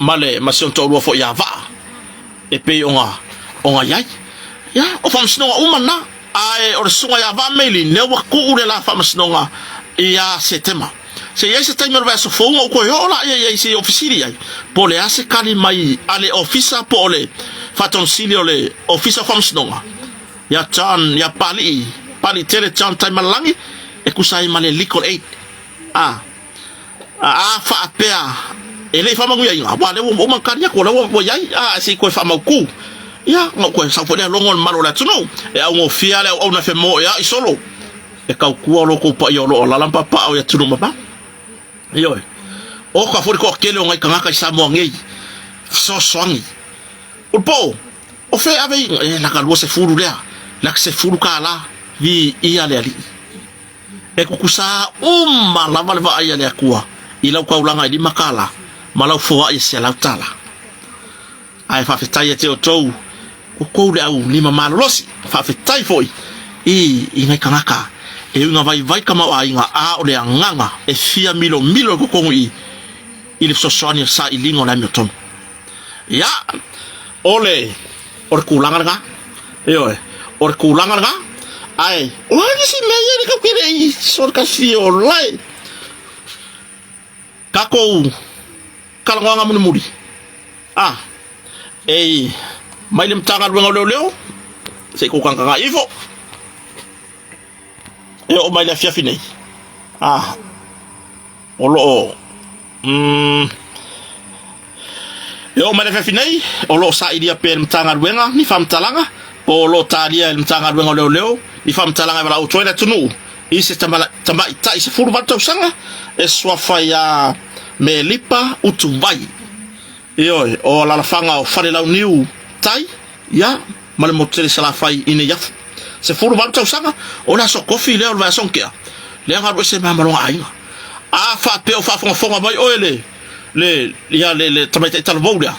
ma le, ma si ona toalua foi ia Vaa, e pei ona, ona i ai. Ia, o faamasinoga uma na, ae o le susuga ia Vaa Maylene, lea ua tuu le la faamasinoga ia Setema. Se i ai se taimi o le vaiaso fou ona ou toe oo laia i ai se i ou fesili i ai, po o le a se tali mai a le Ofisa po o le Faatonu Sili o le Ofisa o Faamasinoga ia John, ia Papalii, Papaliitele John Taimalelagi e tusa ai ma le Legal Aid. A, a, a faapea e le i faamanuiaina, aua o lea ua uma ona tali atu, o lea ua i ai, a, se i toe faamautu. Ia, ona ou toe sau foi lea logo le mamalu o le atunuu, e augofie lava le auauna e femoeai solo. E tautua lo outou paia o lo o alaala ma papaao i atunuu mamao. Ioe. Oka foi le toatele o nai tagata i Samoa nei, fesoasoani. O le po, o fea e ave i, e laka 20 lea, laka $10, viia le Alii. E tutusa uma lava le vaai a le Atua i lau taulaga e $5 ma lau foai e $100. Ae faafetai ia te outou, outou le au lima malolosi. Faafetai foi I, i nai kangaka, e uiga vaivai tamaoaiga, a o le agaga e fia milomilo i totonu i, i le fesoasoani o le sailiga o le amiotonu. Ia, o le, o le tulaga lena. Ioe, o le tulaga lena. Ae, o a nisi mea ia le tatou te le i solikasi o lae. Tatou talanoaga mulimuli. A, e mai le Matagaluega o Leoleo, se i tou tagatagai ifo. E oo mai le afiafi nei. A, o lo o, mm, e oo mai le afiafi nei, o lo o sailia pea e le Matagaluega ni faamatalaga, po o lo o talia e le Matagaluega o Leoleo ni faamatalaga e valaau atu ai le atunuu i se tamaitai 18 tausaga e suafa iā Melipa Utuvai. Ioe, o alalafaga o Falelauniu Tai, ia, ma le motu tele Salafai i Neiafu. 18 tausaga, o le aso kofi lea o le vaiaso na tea, lea na alu ese ma malona aiga. A faapea o faafogafoga mai oe le, le, ia, le, le tamaitai talavou lea,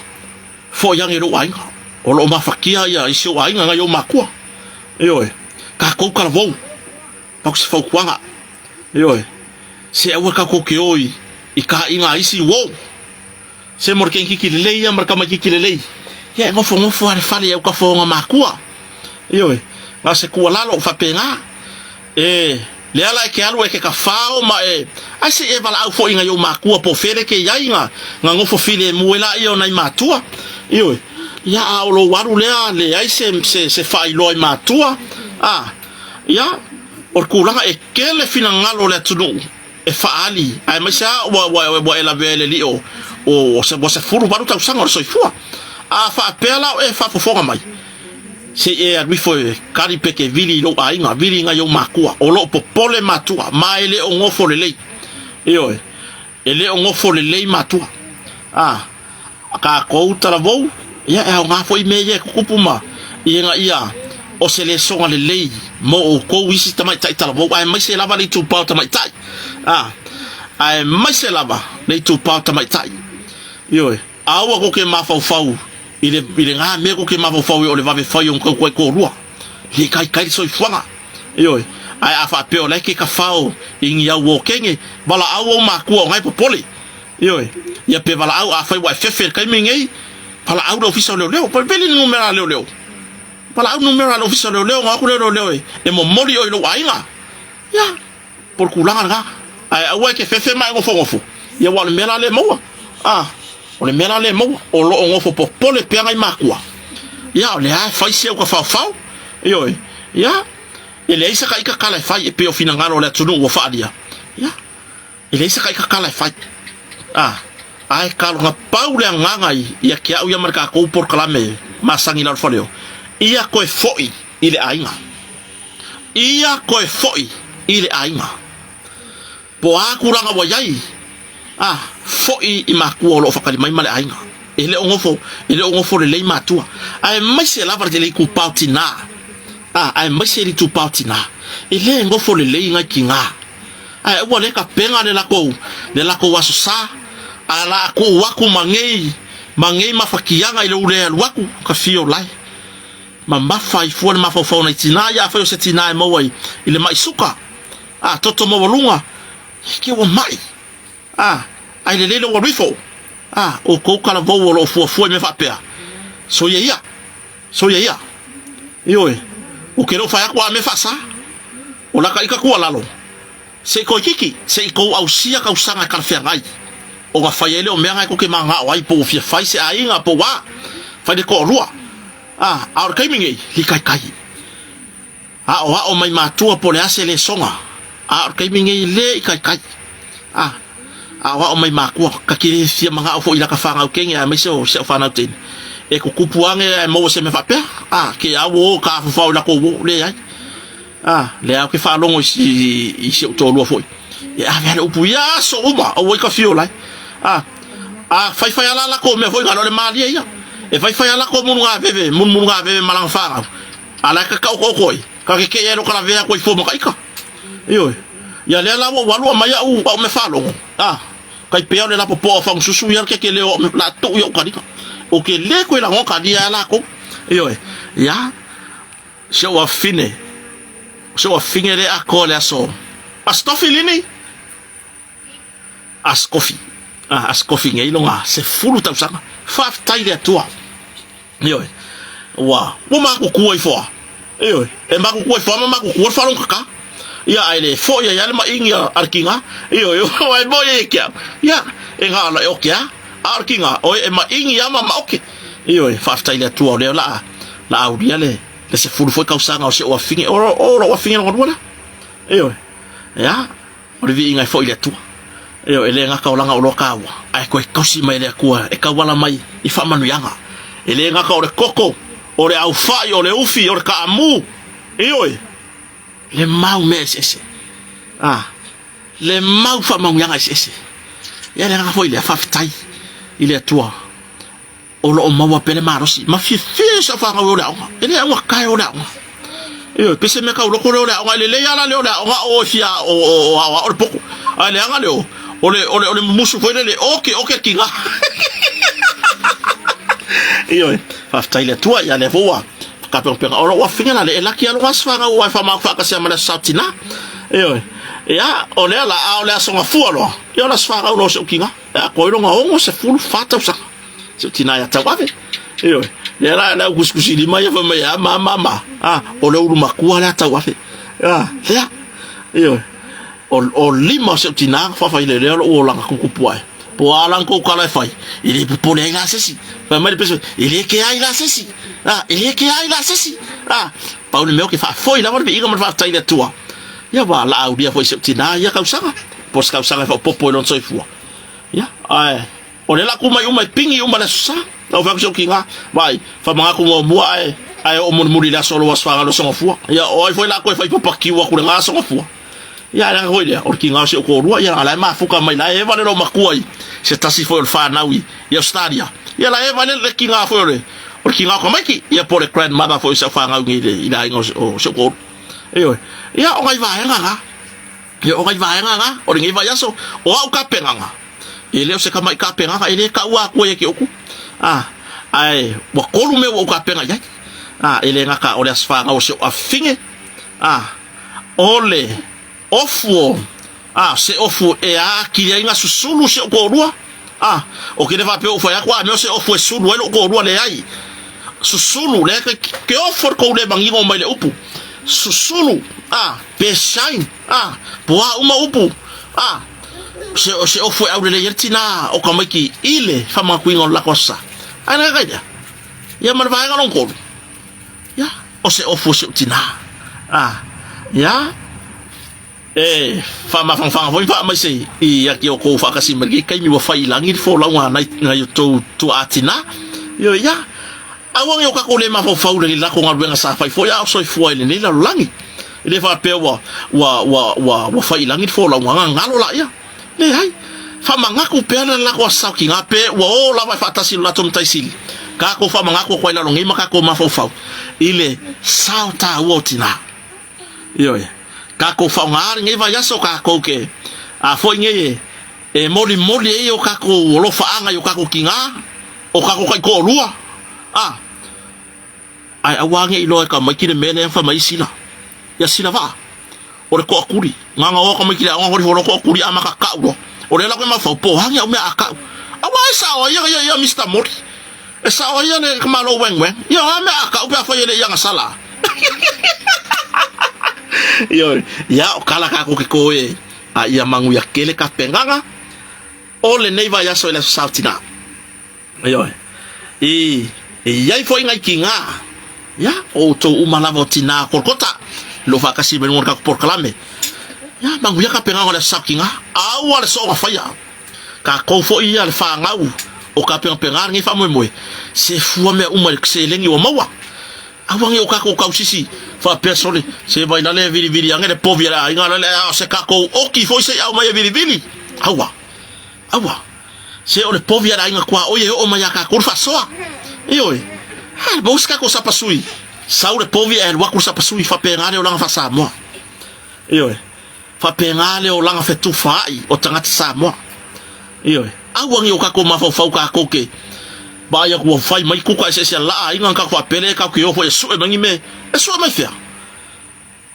foi ane i lou aiga. O lo o mafatia ia isi ou aiga nai ou matua. Ioe, tatou talavou, pau se fautuaga. Ioe, se aua tatou te o i, i taaiga a isi uo. Se mo le keikiki lelei ia ma le tamaititi lelei, ia e nofonofo lava i le fale i au tafoaoga matua. Ioe, na o se tuualalo faapena. E lea la e te alu e te tafao ma e, ae se i e valaau foi i nai ou matua po o fea lea e te i ai na, na nofo filemu ai laia o nai matua. Ioe, ia a o lou alu lea, leai se, se, se faailoa i matua, a, ia, o le tulaga e tele finagalo o le atunuu e faaali, aemaise lava ua, ua e lavea i le alii o, o, ua 18 tausaga o le soifua. A faapea la o e faafofoga mai, se i e alu ifo e kali pe te vili i lou aiga, vili i nai ou matua, o lo o popole matua, ma e le o nofo lelei. Ioe, e le o nofo lelei matua. A, tatou talavou, ia e aoga foi mea ia e tutupu ma ina ia o se lesoga lelei mo outou isi tamaitai talavou, aemaise lava le itupa o tamaitai. A, aemaise lava le itupa o tamaitai. Ioe, aua tou te mafaufau i le, i lena mea tou te mafaufau ai o le vave fai o ni tou taitoalua. Le kaikai le soifuaga. Ioe, ae a faapea o la e te tafao i ni au okege, valaau ou matua o na e popole. Ioe, ia pe valaau, afai ua e fefe i le taimi lenei, valaau le Ofisa o Leoleo. Veli le numera a Leoleo. Valaau le numera a le Ofisa o Leoleo, ona o atu lea o Leoleo e, e momoli oe i lou aiga. Ia, po o le tulaga lena. Ae aua e te fefe ma e nofonofo, ia aua o le mea la lea e maua. A, o le mea la lea e maua, o lo o nofo popole pea nai matua. Ia, o lea e fai si au tafaofao. Ioe, ia, e leai se taita tala e fai e pei o finagalo o le atunuu ua faaalia. Ia. E leai se taita tala e fai. A, ae taloga pau le agaga i, ia te au ia ma le tatou polokalame masani i lalo fale o, ia toe foi i le aiga. Ia toe foi i le aiga. Po o a tulaga ua i ai, a, foi i matua o lo o faatali mai ma le aiga. E le o nofo, e le o nofo lelei matua. Aemaise lava le itupa o tina. A, aemaise le itupa o tina. E le nofo lelei nai tina. Ae aua le tapena le latou le latou aso sa, a la tuu atu ma nei ma nei mafatiaga i lou le alu atu, ka fio lae. Mamafa ai fua le mafaufau o nai tina ia afai o se tina e maua i i le mai suka, a toto maualuga, e ke ua mai, a ai lelei lou alu ifo, a outou talavou o lo o fuafua i mea faapea, soia ia. Soia ia. Ioe, ou te le o fai atu a mea faasa. O laka ika tuualalo, se i toeitiiti, se i tou ausia tausaga e talafeagai, ona fai ai lea o mea na e tou te manao ai, po ua fia fai se aiga, po ua fai le toalua. A, a o le taimi nei, likaikai. Aoao mai matua po o le a se lesoga, a o le taimi nei le ikaikai. A, aoao mai matua, ka te le fia manao foi i laka fanau teine aemaise o si au fanau teine e tutupu ane ae maua se mea faapea, a, ke au o ka afafao i latou uo, leai. A, lea ou te faalogo i, i, i si ou toalua foi, e ave a le upu ia aso uma, aua i ka fio lai. A, a faifai a la latou mea foi na o le malie ia. E faifai a latou mulugaveve, mulumulugaveve ma lana fanau. A la e kakaokaoko ai, ka kekeʻi ai lo ka lavea aku ai fua ma ka ika. Ioe. Ia lea la ua ou alu aumai a'u a'u mea faalogo, a, kai pea o le lapopoa o Fagususu ia le keke leo a'u la tuu i o'u kaliga. O ke le koe lagoa kalia ai lakou. Ioe. Ia, si o'u afafine. O se afine le atoa le aso. Aso Tofi lini? Aso Kofi. Ah, Aso Kofi nei loga 10 tausaga. Faafetai i le Atua. Ioe. Ua, ua makutua ifo a. Ioe. E makutua ifo a ma makutua le faalogotata. Ia, ae le foi ai a le maʻigi a le kiga. Ioe, ua e moi ai e ke au. Ia, e gala e oke a. A o le kiga, oe e maʻigi a ma maoke. Ioe, faafetai i le Atua o lea o le a, la aulia le, le 10 foi tausaga o si ou afine, o, o lou afine lona lua lea. Ioe. Ia, O le viiga e foi i le Atua. Ioe, e le gata o lana oloa taua, ae toe tausi mai e le Atua e tauala mai i faamanuiaga. E le gata o le toto, o le aufai, o le ufi, o le taamu, ioe, le mau mea eseese. A, le mau faamanuiaga eseese. Ia le agaga foi lea, faafetai i le Atua. O lo o maua pea le malosi ma fiafia i sau fanau e o le aoga. E le augata e o le aoga. Ioe, pe se mea tauloko lea o le aoga, e lelei lava la le o le aoga o e fia o o aoao le poto. Ae leaga lea o o le o le o le mumusu foi lele, oke oke le tiga. Ioe, faafetai i le Atua, ia lea foi ua tapenapena. O lou afine la le e laki lava lona aso fanau aua e faamau faatasi lava ma le aso Sa Tina. Ioe, ia, o lea la, a o le aso Gafua loa, ia o le aso fanau loa o si ou tina. E atoa ai lona 64 tausaga. Si ou tina ia Tauave. Ioe. Lea la le au kusikusi lima ia fai mai a ma ma ma. A o le ulu matua lea Tauave. A lea. Ioe. O, o lima o si ou tina faafai le lea lou olaga tutupu ae. Po o a la tou tala e fai, e le popole ai la se isi. Fai mai le pese, e le kea ai la se isi. A, e le kea ai la se isi. A, pau le mea o ke faafoi lava le viiga ma le faafetai i le Atua. Ia ua laaulia foi i si ou tina ia tausaga, po o se tausaga e faaopoopo i lona soifua. Ia, ae o lea la tu mai uma e pigi uma le aso Sa. Na ou fai atu i si ou tina, Vaai, faamanatu muamua ae, ae oo mulimuli i le aso o lou aso faagalo aso Gafua. Ia, o ai foi la toe fai papakiu atu i lena aso Gafua. Ia, ae leaga foi lea, o le tina o si ou toalua, ia, la e mafuta mai, la e eva le loomatua i se tasi foi o le fanau i, i Australia. Ia, la e eva le, le tina foi o le, o le tina o tamaiti, ia, po o le grandmother foi o si au fanau nei i le, i le aiga o, o si ou toalua. Ioe. Ia, o nai vaega na. Ia, o nai vaega na, o lenei vaiaso, o au tapenaga, e le o se tamaʻi tapenaga, e le taua atu ai e ke upu. A, ae, ua tolu mea ua ou tapena i ai. A, e le gata o le aso fanau o si ou afafine, a, o le ofu o, a, se ofu e atili ai na susulu si ou toalua, a, o ke le faapea ua ou fai atu, a mea o se ofu e sulu ai lou toalua, leai. Susulu, lea ke, ke ofu o le tou le manino mai le upu. Susulu, a, pe shine, a, po a uma upu, a, se, se ofu e aulelei ai le tina o tamaiti i le faamanatuina o le latou aso Sa. Ae le gaga i lea, ia ma le vaega lona tolu, ia, o se ofu o si ou tina. A, ia, E faamafanafana foi ma faamaise i ake o kou faakasi mai lenei taimi ua fai i lagi le folauga a nai nai o tou tuaa tina. Ioe, ia, aua nei o kakou le mafaufau i le lako galuega sa fai foi a o soifua i lenei lalolagi. E le faapea ua, ua, ua, ua, ua fai i lagi le folauga, gagalo laia. Leai. Faamanatu pea le lako a Saokiga pe ua o lava e faatasi i lo latou Matai Sili. Kakou faamanatu atu ai lalo nei ma kakou mafaufau i le sao taua o tina. Ioe. Kakou faaaoga lenei vaiaso kakou ke a foi nei e e molimoli ai o kakou alofaaga i o kakou tiga, o kakou taitoalua, a, ae aua ne i loa e tamaiti le mea lea fai mai sila, ia sila vaa, o le toatuli, na ona o tamaiti i le aoga folifola toatuli amata tau loa, o lea la koe mafaufau, po o a ni au mea a tau, aua e sao ai ia ia Mister Moli. E sao ai ia le Malo Weng Weng. Ia o a mea a kau pe afai e le i agasala. Ioe, ia o kala kakou ke kō e a ia manuia kele ka pengaga o lenei vaiaso i le aso Sa o Tina. Ioe, i e iai foi nai tiga, ia, o outou uma lava o tina Kolkota, lo faatasi mai luga o le kakou polokalame. Ia, manuia ka pengaga o le aso Sa o Tina. Aua le sooga faia. Kakou foi ia le fanau o Kapengapenga lenei faamoemoe, se fua mea uma i le seleni ua maua. Aua nei o kakou tausisi faapea sole, se vailale e vilivili ane le povi a le aiga lale a o se kakou oki foi se i aumai e vilivili. Aua, aua, se o le povi a le aiga tuaoi e oo mai ia kakou le faasoa. Ioe, a maua se kakou sapasui, sau le povi ae alu atu le sapasui, faapena le olaga faa-Samoa. Ioe. Faapena le olaga fetufaai o tagata Samoa. Ioe. Aua nei o kakou mafaufau kakou ke vaai atu ua fai mai kuka eseese a laa aiga na kakou faapea lea kakou ke o foi e sue mai ni mea. E sue mai fea?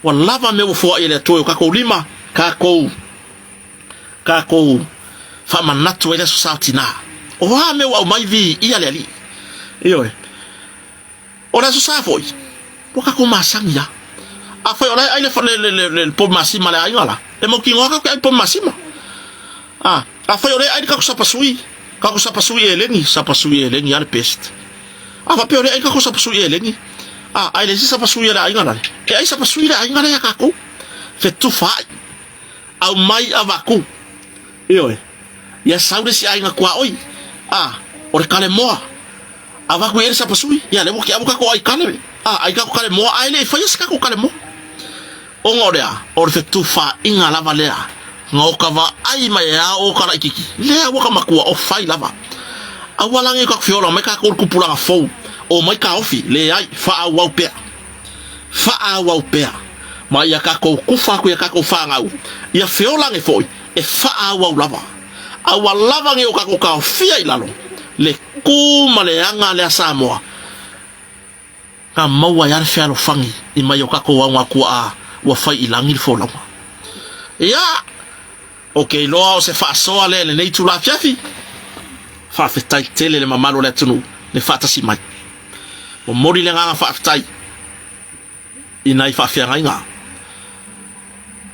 Ua lava mea ua foai e le Atua i o kakou lima, kakou, kakou faamanatu ai le Aso Sa o Tina. O a mea ua aumai viia le Alii. Ioe. O le Aso Sa foi, ua kakou masani a. Afai o la e ai le, le, le, le, le povi masima a le aiga la, e mautinoa kakou te ai povi masima. A, afai o lea e ai le kakou sapasui, kakou sapasui eleni, sapasui eleni a le best. A faapea o lea e ai le kakou sapasui eleni, a, ae leai se sapasui a le aiga lale, e ai sapasui le aiga lea ia kakou. Fetufaai. Aumai avaku. Ioe. Ia sau le isi aiga tuaoi. A, o le kalemoa. Avaku i ai le sapasui. Ia lea ua tiavu kakou ai kale. A, ai kakou kalemoa ae le i faia se kakou kalemoa. Ona o le a? O le fetufaaiga lava lea na o ka vaai mai e ao o ka laititi, lea ua ka matua o fai lava. Aua la nei o kakou feola mai kakou le tupulaga fou, o mai taofi, leai, faaauau pea. Faaauau pea. Ma ia kakou kufa aku ia kakou fanau, ia feola ane foi, e faaauau lava. Aua lava nei o kakou taofia i lalo le ku ma le aga lea Samoa. Ka maua ai a le fealofani i mai o kakou augakuaa ua fai i lagi le folauga. Ia! Ou te iloa o se faasoa lea i lenei itula afiafi. Faafetai tele le mamalu o le atunuu le faatasi mai. Momoli le agaga faafetai i nai faafeagaiga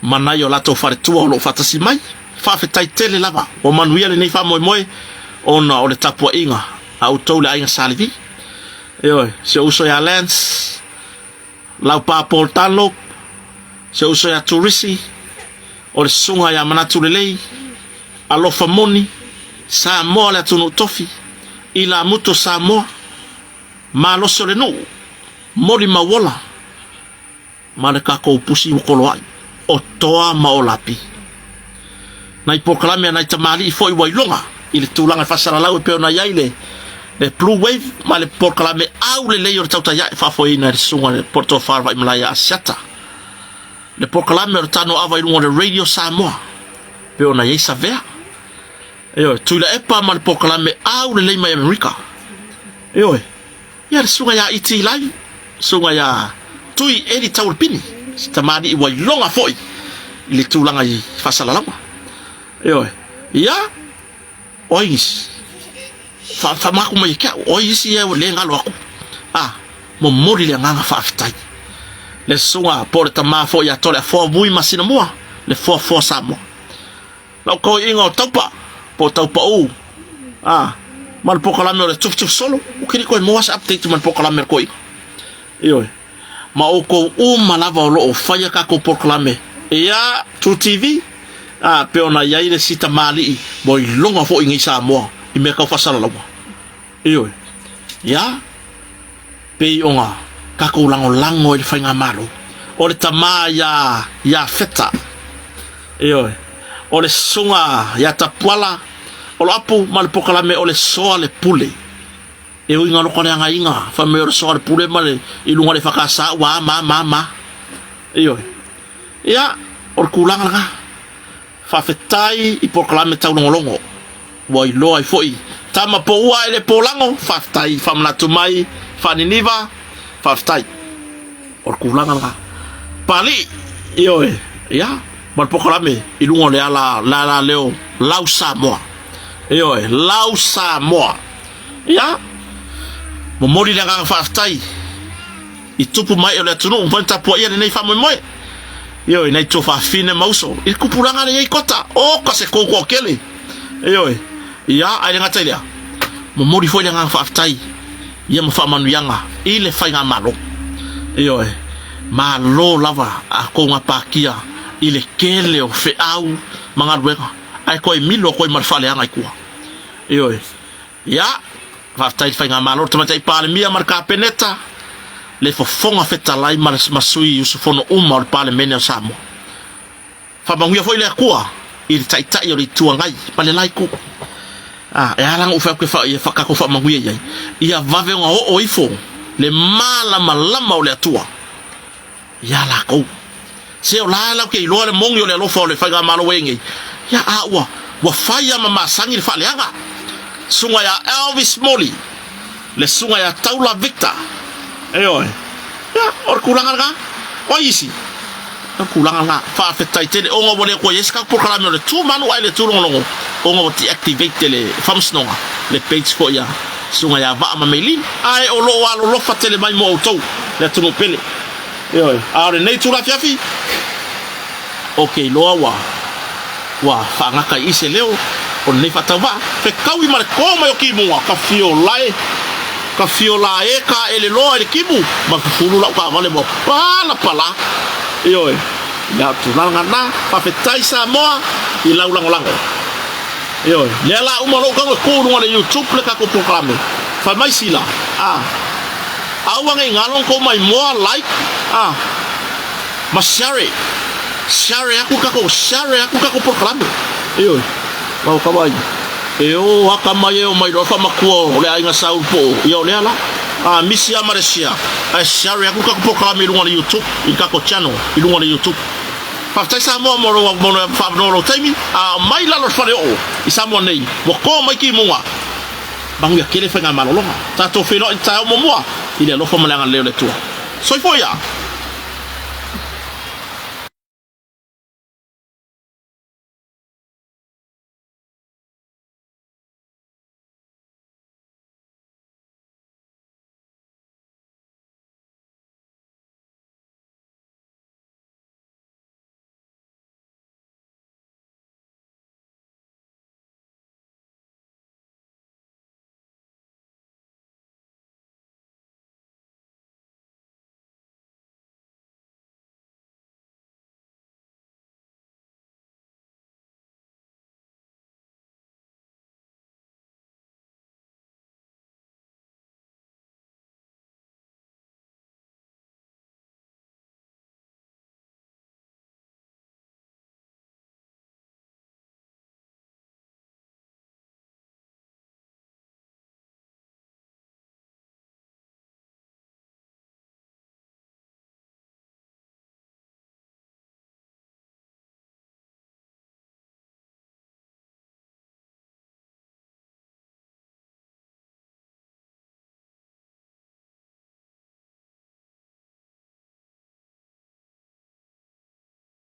ma nai o latou faletua o lo o faatasi mai. Faafetai tele lava. Ua manuia lenei faamoemoe ona o le tapuaiga a outou le aiga Sa Levi. Ioe, si ou uso ia Lance, Laupa Paul Dunlop, si ou uso ia Turisi, o le susuga ia Manatu Lelei, Alofa Moni, Samoa le atunuu tofi, Ilamuto Samoa, Malosi o le nuu, Molimauola, ma le kakou pusi ua koloai, o Toa ma o Lapi. Nai polokalame a nai tamalii foi ua iloga i le tulaga e faasalalau e pei ona i ai le le Blue Wave ma le polokalame aulelei o le tautai ae faafoeina e le susuga i le po le tofa o le Vaimalae ia Asiata. Le polokalame o le tanoava i luga o le Radio Samoa pei ona i ai Savea. Ioe, Tuilaepa ma le polokalame aulelei mai Amerika. Ioe. Ia le susuga ia Iti Lai, susuga ia Tui Eli Taualpini, si tamalii ua iloga foi i le tulaga i faasalalauga. Ioe. Ia, o ai nisi? Fa, faamatu mai e ke au, o ai isi ia le galo aku? A, momoli le agaga faafetai. Le susuga po o le tama foi ia Toleafoa Vui Masinamua, le foafoa Samoa. Lau toeaina o Taupa, po o Taupaū, a, ma le polokalame o le Tufutufusolo, Solo, ou te le i toe maua se update ma le polokalame a le toeaina. Ioe. Ma outou uma lava o lo o faia tatou polokalame, ia, True TV, a, pei ona i ai le isi tamalii ua iloga foi i nei Samoa i mea tau faasalalauga. Ioe. Ia, pei ona tatou lagolago i le Faigamalo. O le tama ia Iafeta, ioe, o le susuga ia Tapuala, o Loapu ma le polokalame o le Soa le Pule. E ui ina loko le agaiga, fai mai o le Soa le Pule ma le i luga o le EFKS ua a ma ma ma. Ioe. Ia, o le tulaga lena. Faafetai i polokalame taulogologo ua iloa ai foi tama poua e le polago faafetai faamanatu mai faaniniva faafetai o le tulaga lena Palii ioe ia ma le polokalame i luga o le ala le ala leo lau Samoa ioe lau Samoa ia momoli le agaga faafetai i tupu mai o le atunuu ma tapuaia lenei faamoemoe. Ioe, nai tuafafine ma uso, i le tupulaga lea i kota, o ka se kou toatele. Ioe, ia, ae le gata i lea, momoli foi le agaga faafetai ia ma faamanuiaga i le faigamalo. Ioe, malo lava a tou gapatia i le tele o feau ma galuega, ae toe milo atu ai ma le faaleaga i tua. Ioe. Ia, faafetai i le Faigamalo, le Tamaitai Palemia ma le Kapeneta, le Fofoga Fetalai ma, ma sui usufono uma o le Palemene o Samoa. Faamanuia foi le Atua i le Taitai o le Itu Agai ma le la itu. Ah, e ala ona ou fai atu e fa, ia fa, tatou faamanuia i ai, ia vave ona oo ifo le malamalama o le Atua iā lakou. Se o la e latou te iloa le moni o le alofa o le Faigamalo ua i ai nei, ia a ua ua fai a ma masani le faaleaga. Susuga ia Elvis Moli, le susuga ia Taula Victor. Ioe. Ia, o le tulaga lena. O ai isi? O le tulaga lena. Faafetai tele ona ua le toe i ai se tatou polokalame o le Tu Manu ae le Tu Logologo ona ua deactivate e le Faamasinoga le page foi a Susuga ia Vaa ma Meilin. Ae o lo o alolofa tele mai mo outou le atunuu pele. Ioe. A o lenei itula afiafi, ou te iloa ua ua faagata i i se leo o lenei faatauvaa. Fetaui ma le to mai o timuga, ka fiolae, ka fiolae taele loa i le timu ma fufulu lau taavale ua palapala. Ioe, ia o tulaga na. Faafetai Samoa i lau lagolago. Ioe, lea la uma lou tago e tu i luga o le YouTube le tatou polokalame. Fai mai sila, a, aua nei galo ona tou maimoa, like, a. Ma share, share aku le tatou, share aku le tatou polokalame. Ioe, ma o tama e o aka mai e o mai loa faamatua o le aiga Saul po o, ia o lea la. A misi a Malesia, ae share aku le tatou polokalame i luga o le YouTube, i le tatou channel i luga o le YouTube. Faafetai Samoa mo lou mo le faavanoa o lou taimi, a mai lalo le faleoo i Samoa nei, ua to mai timuga. Manuia tele faigamalologa. Tatou feiloai i le taeao muamua i le alofa ma le agalelei o le Atua. Soifua ia!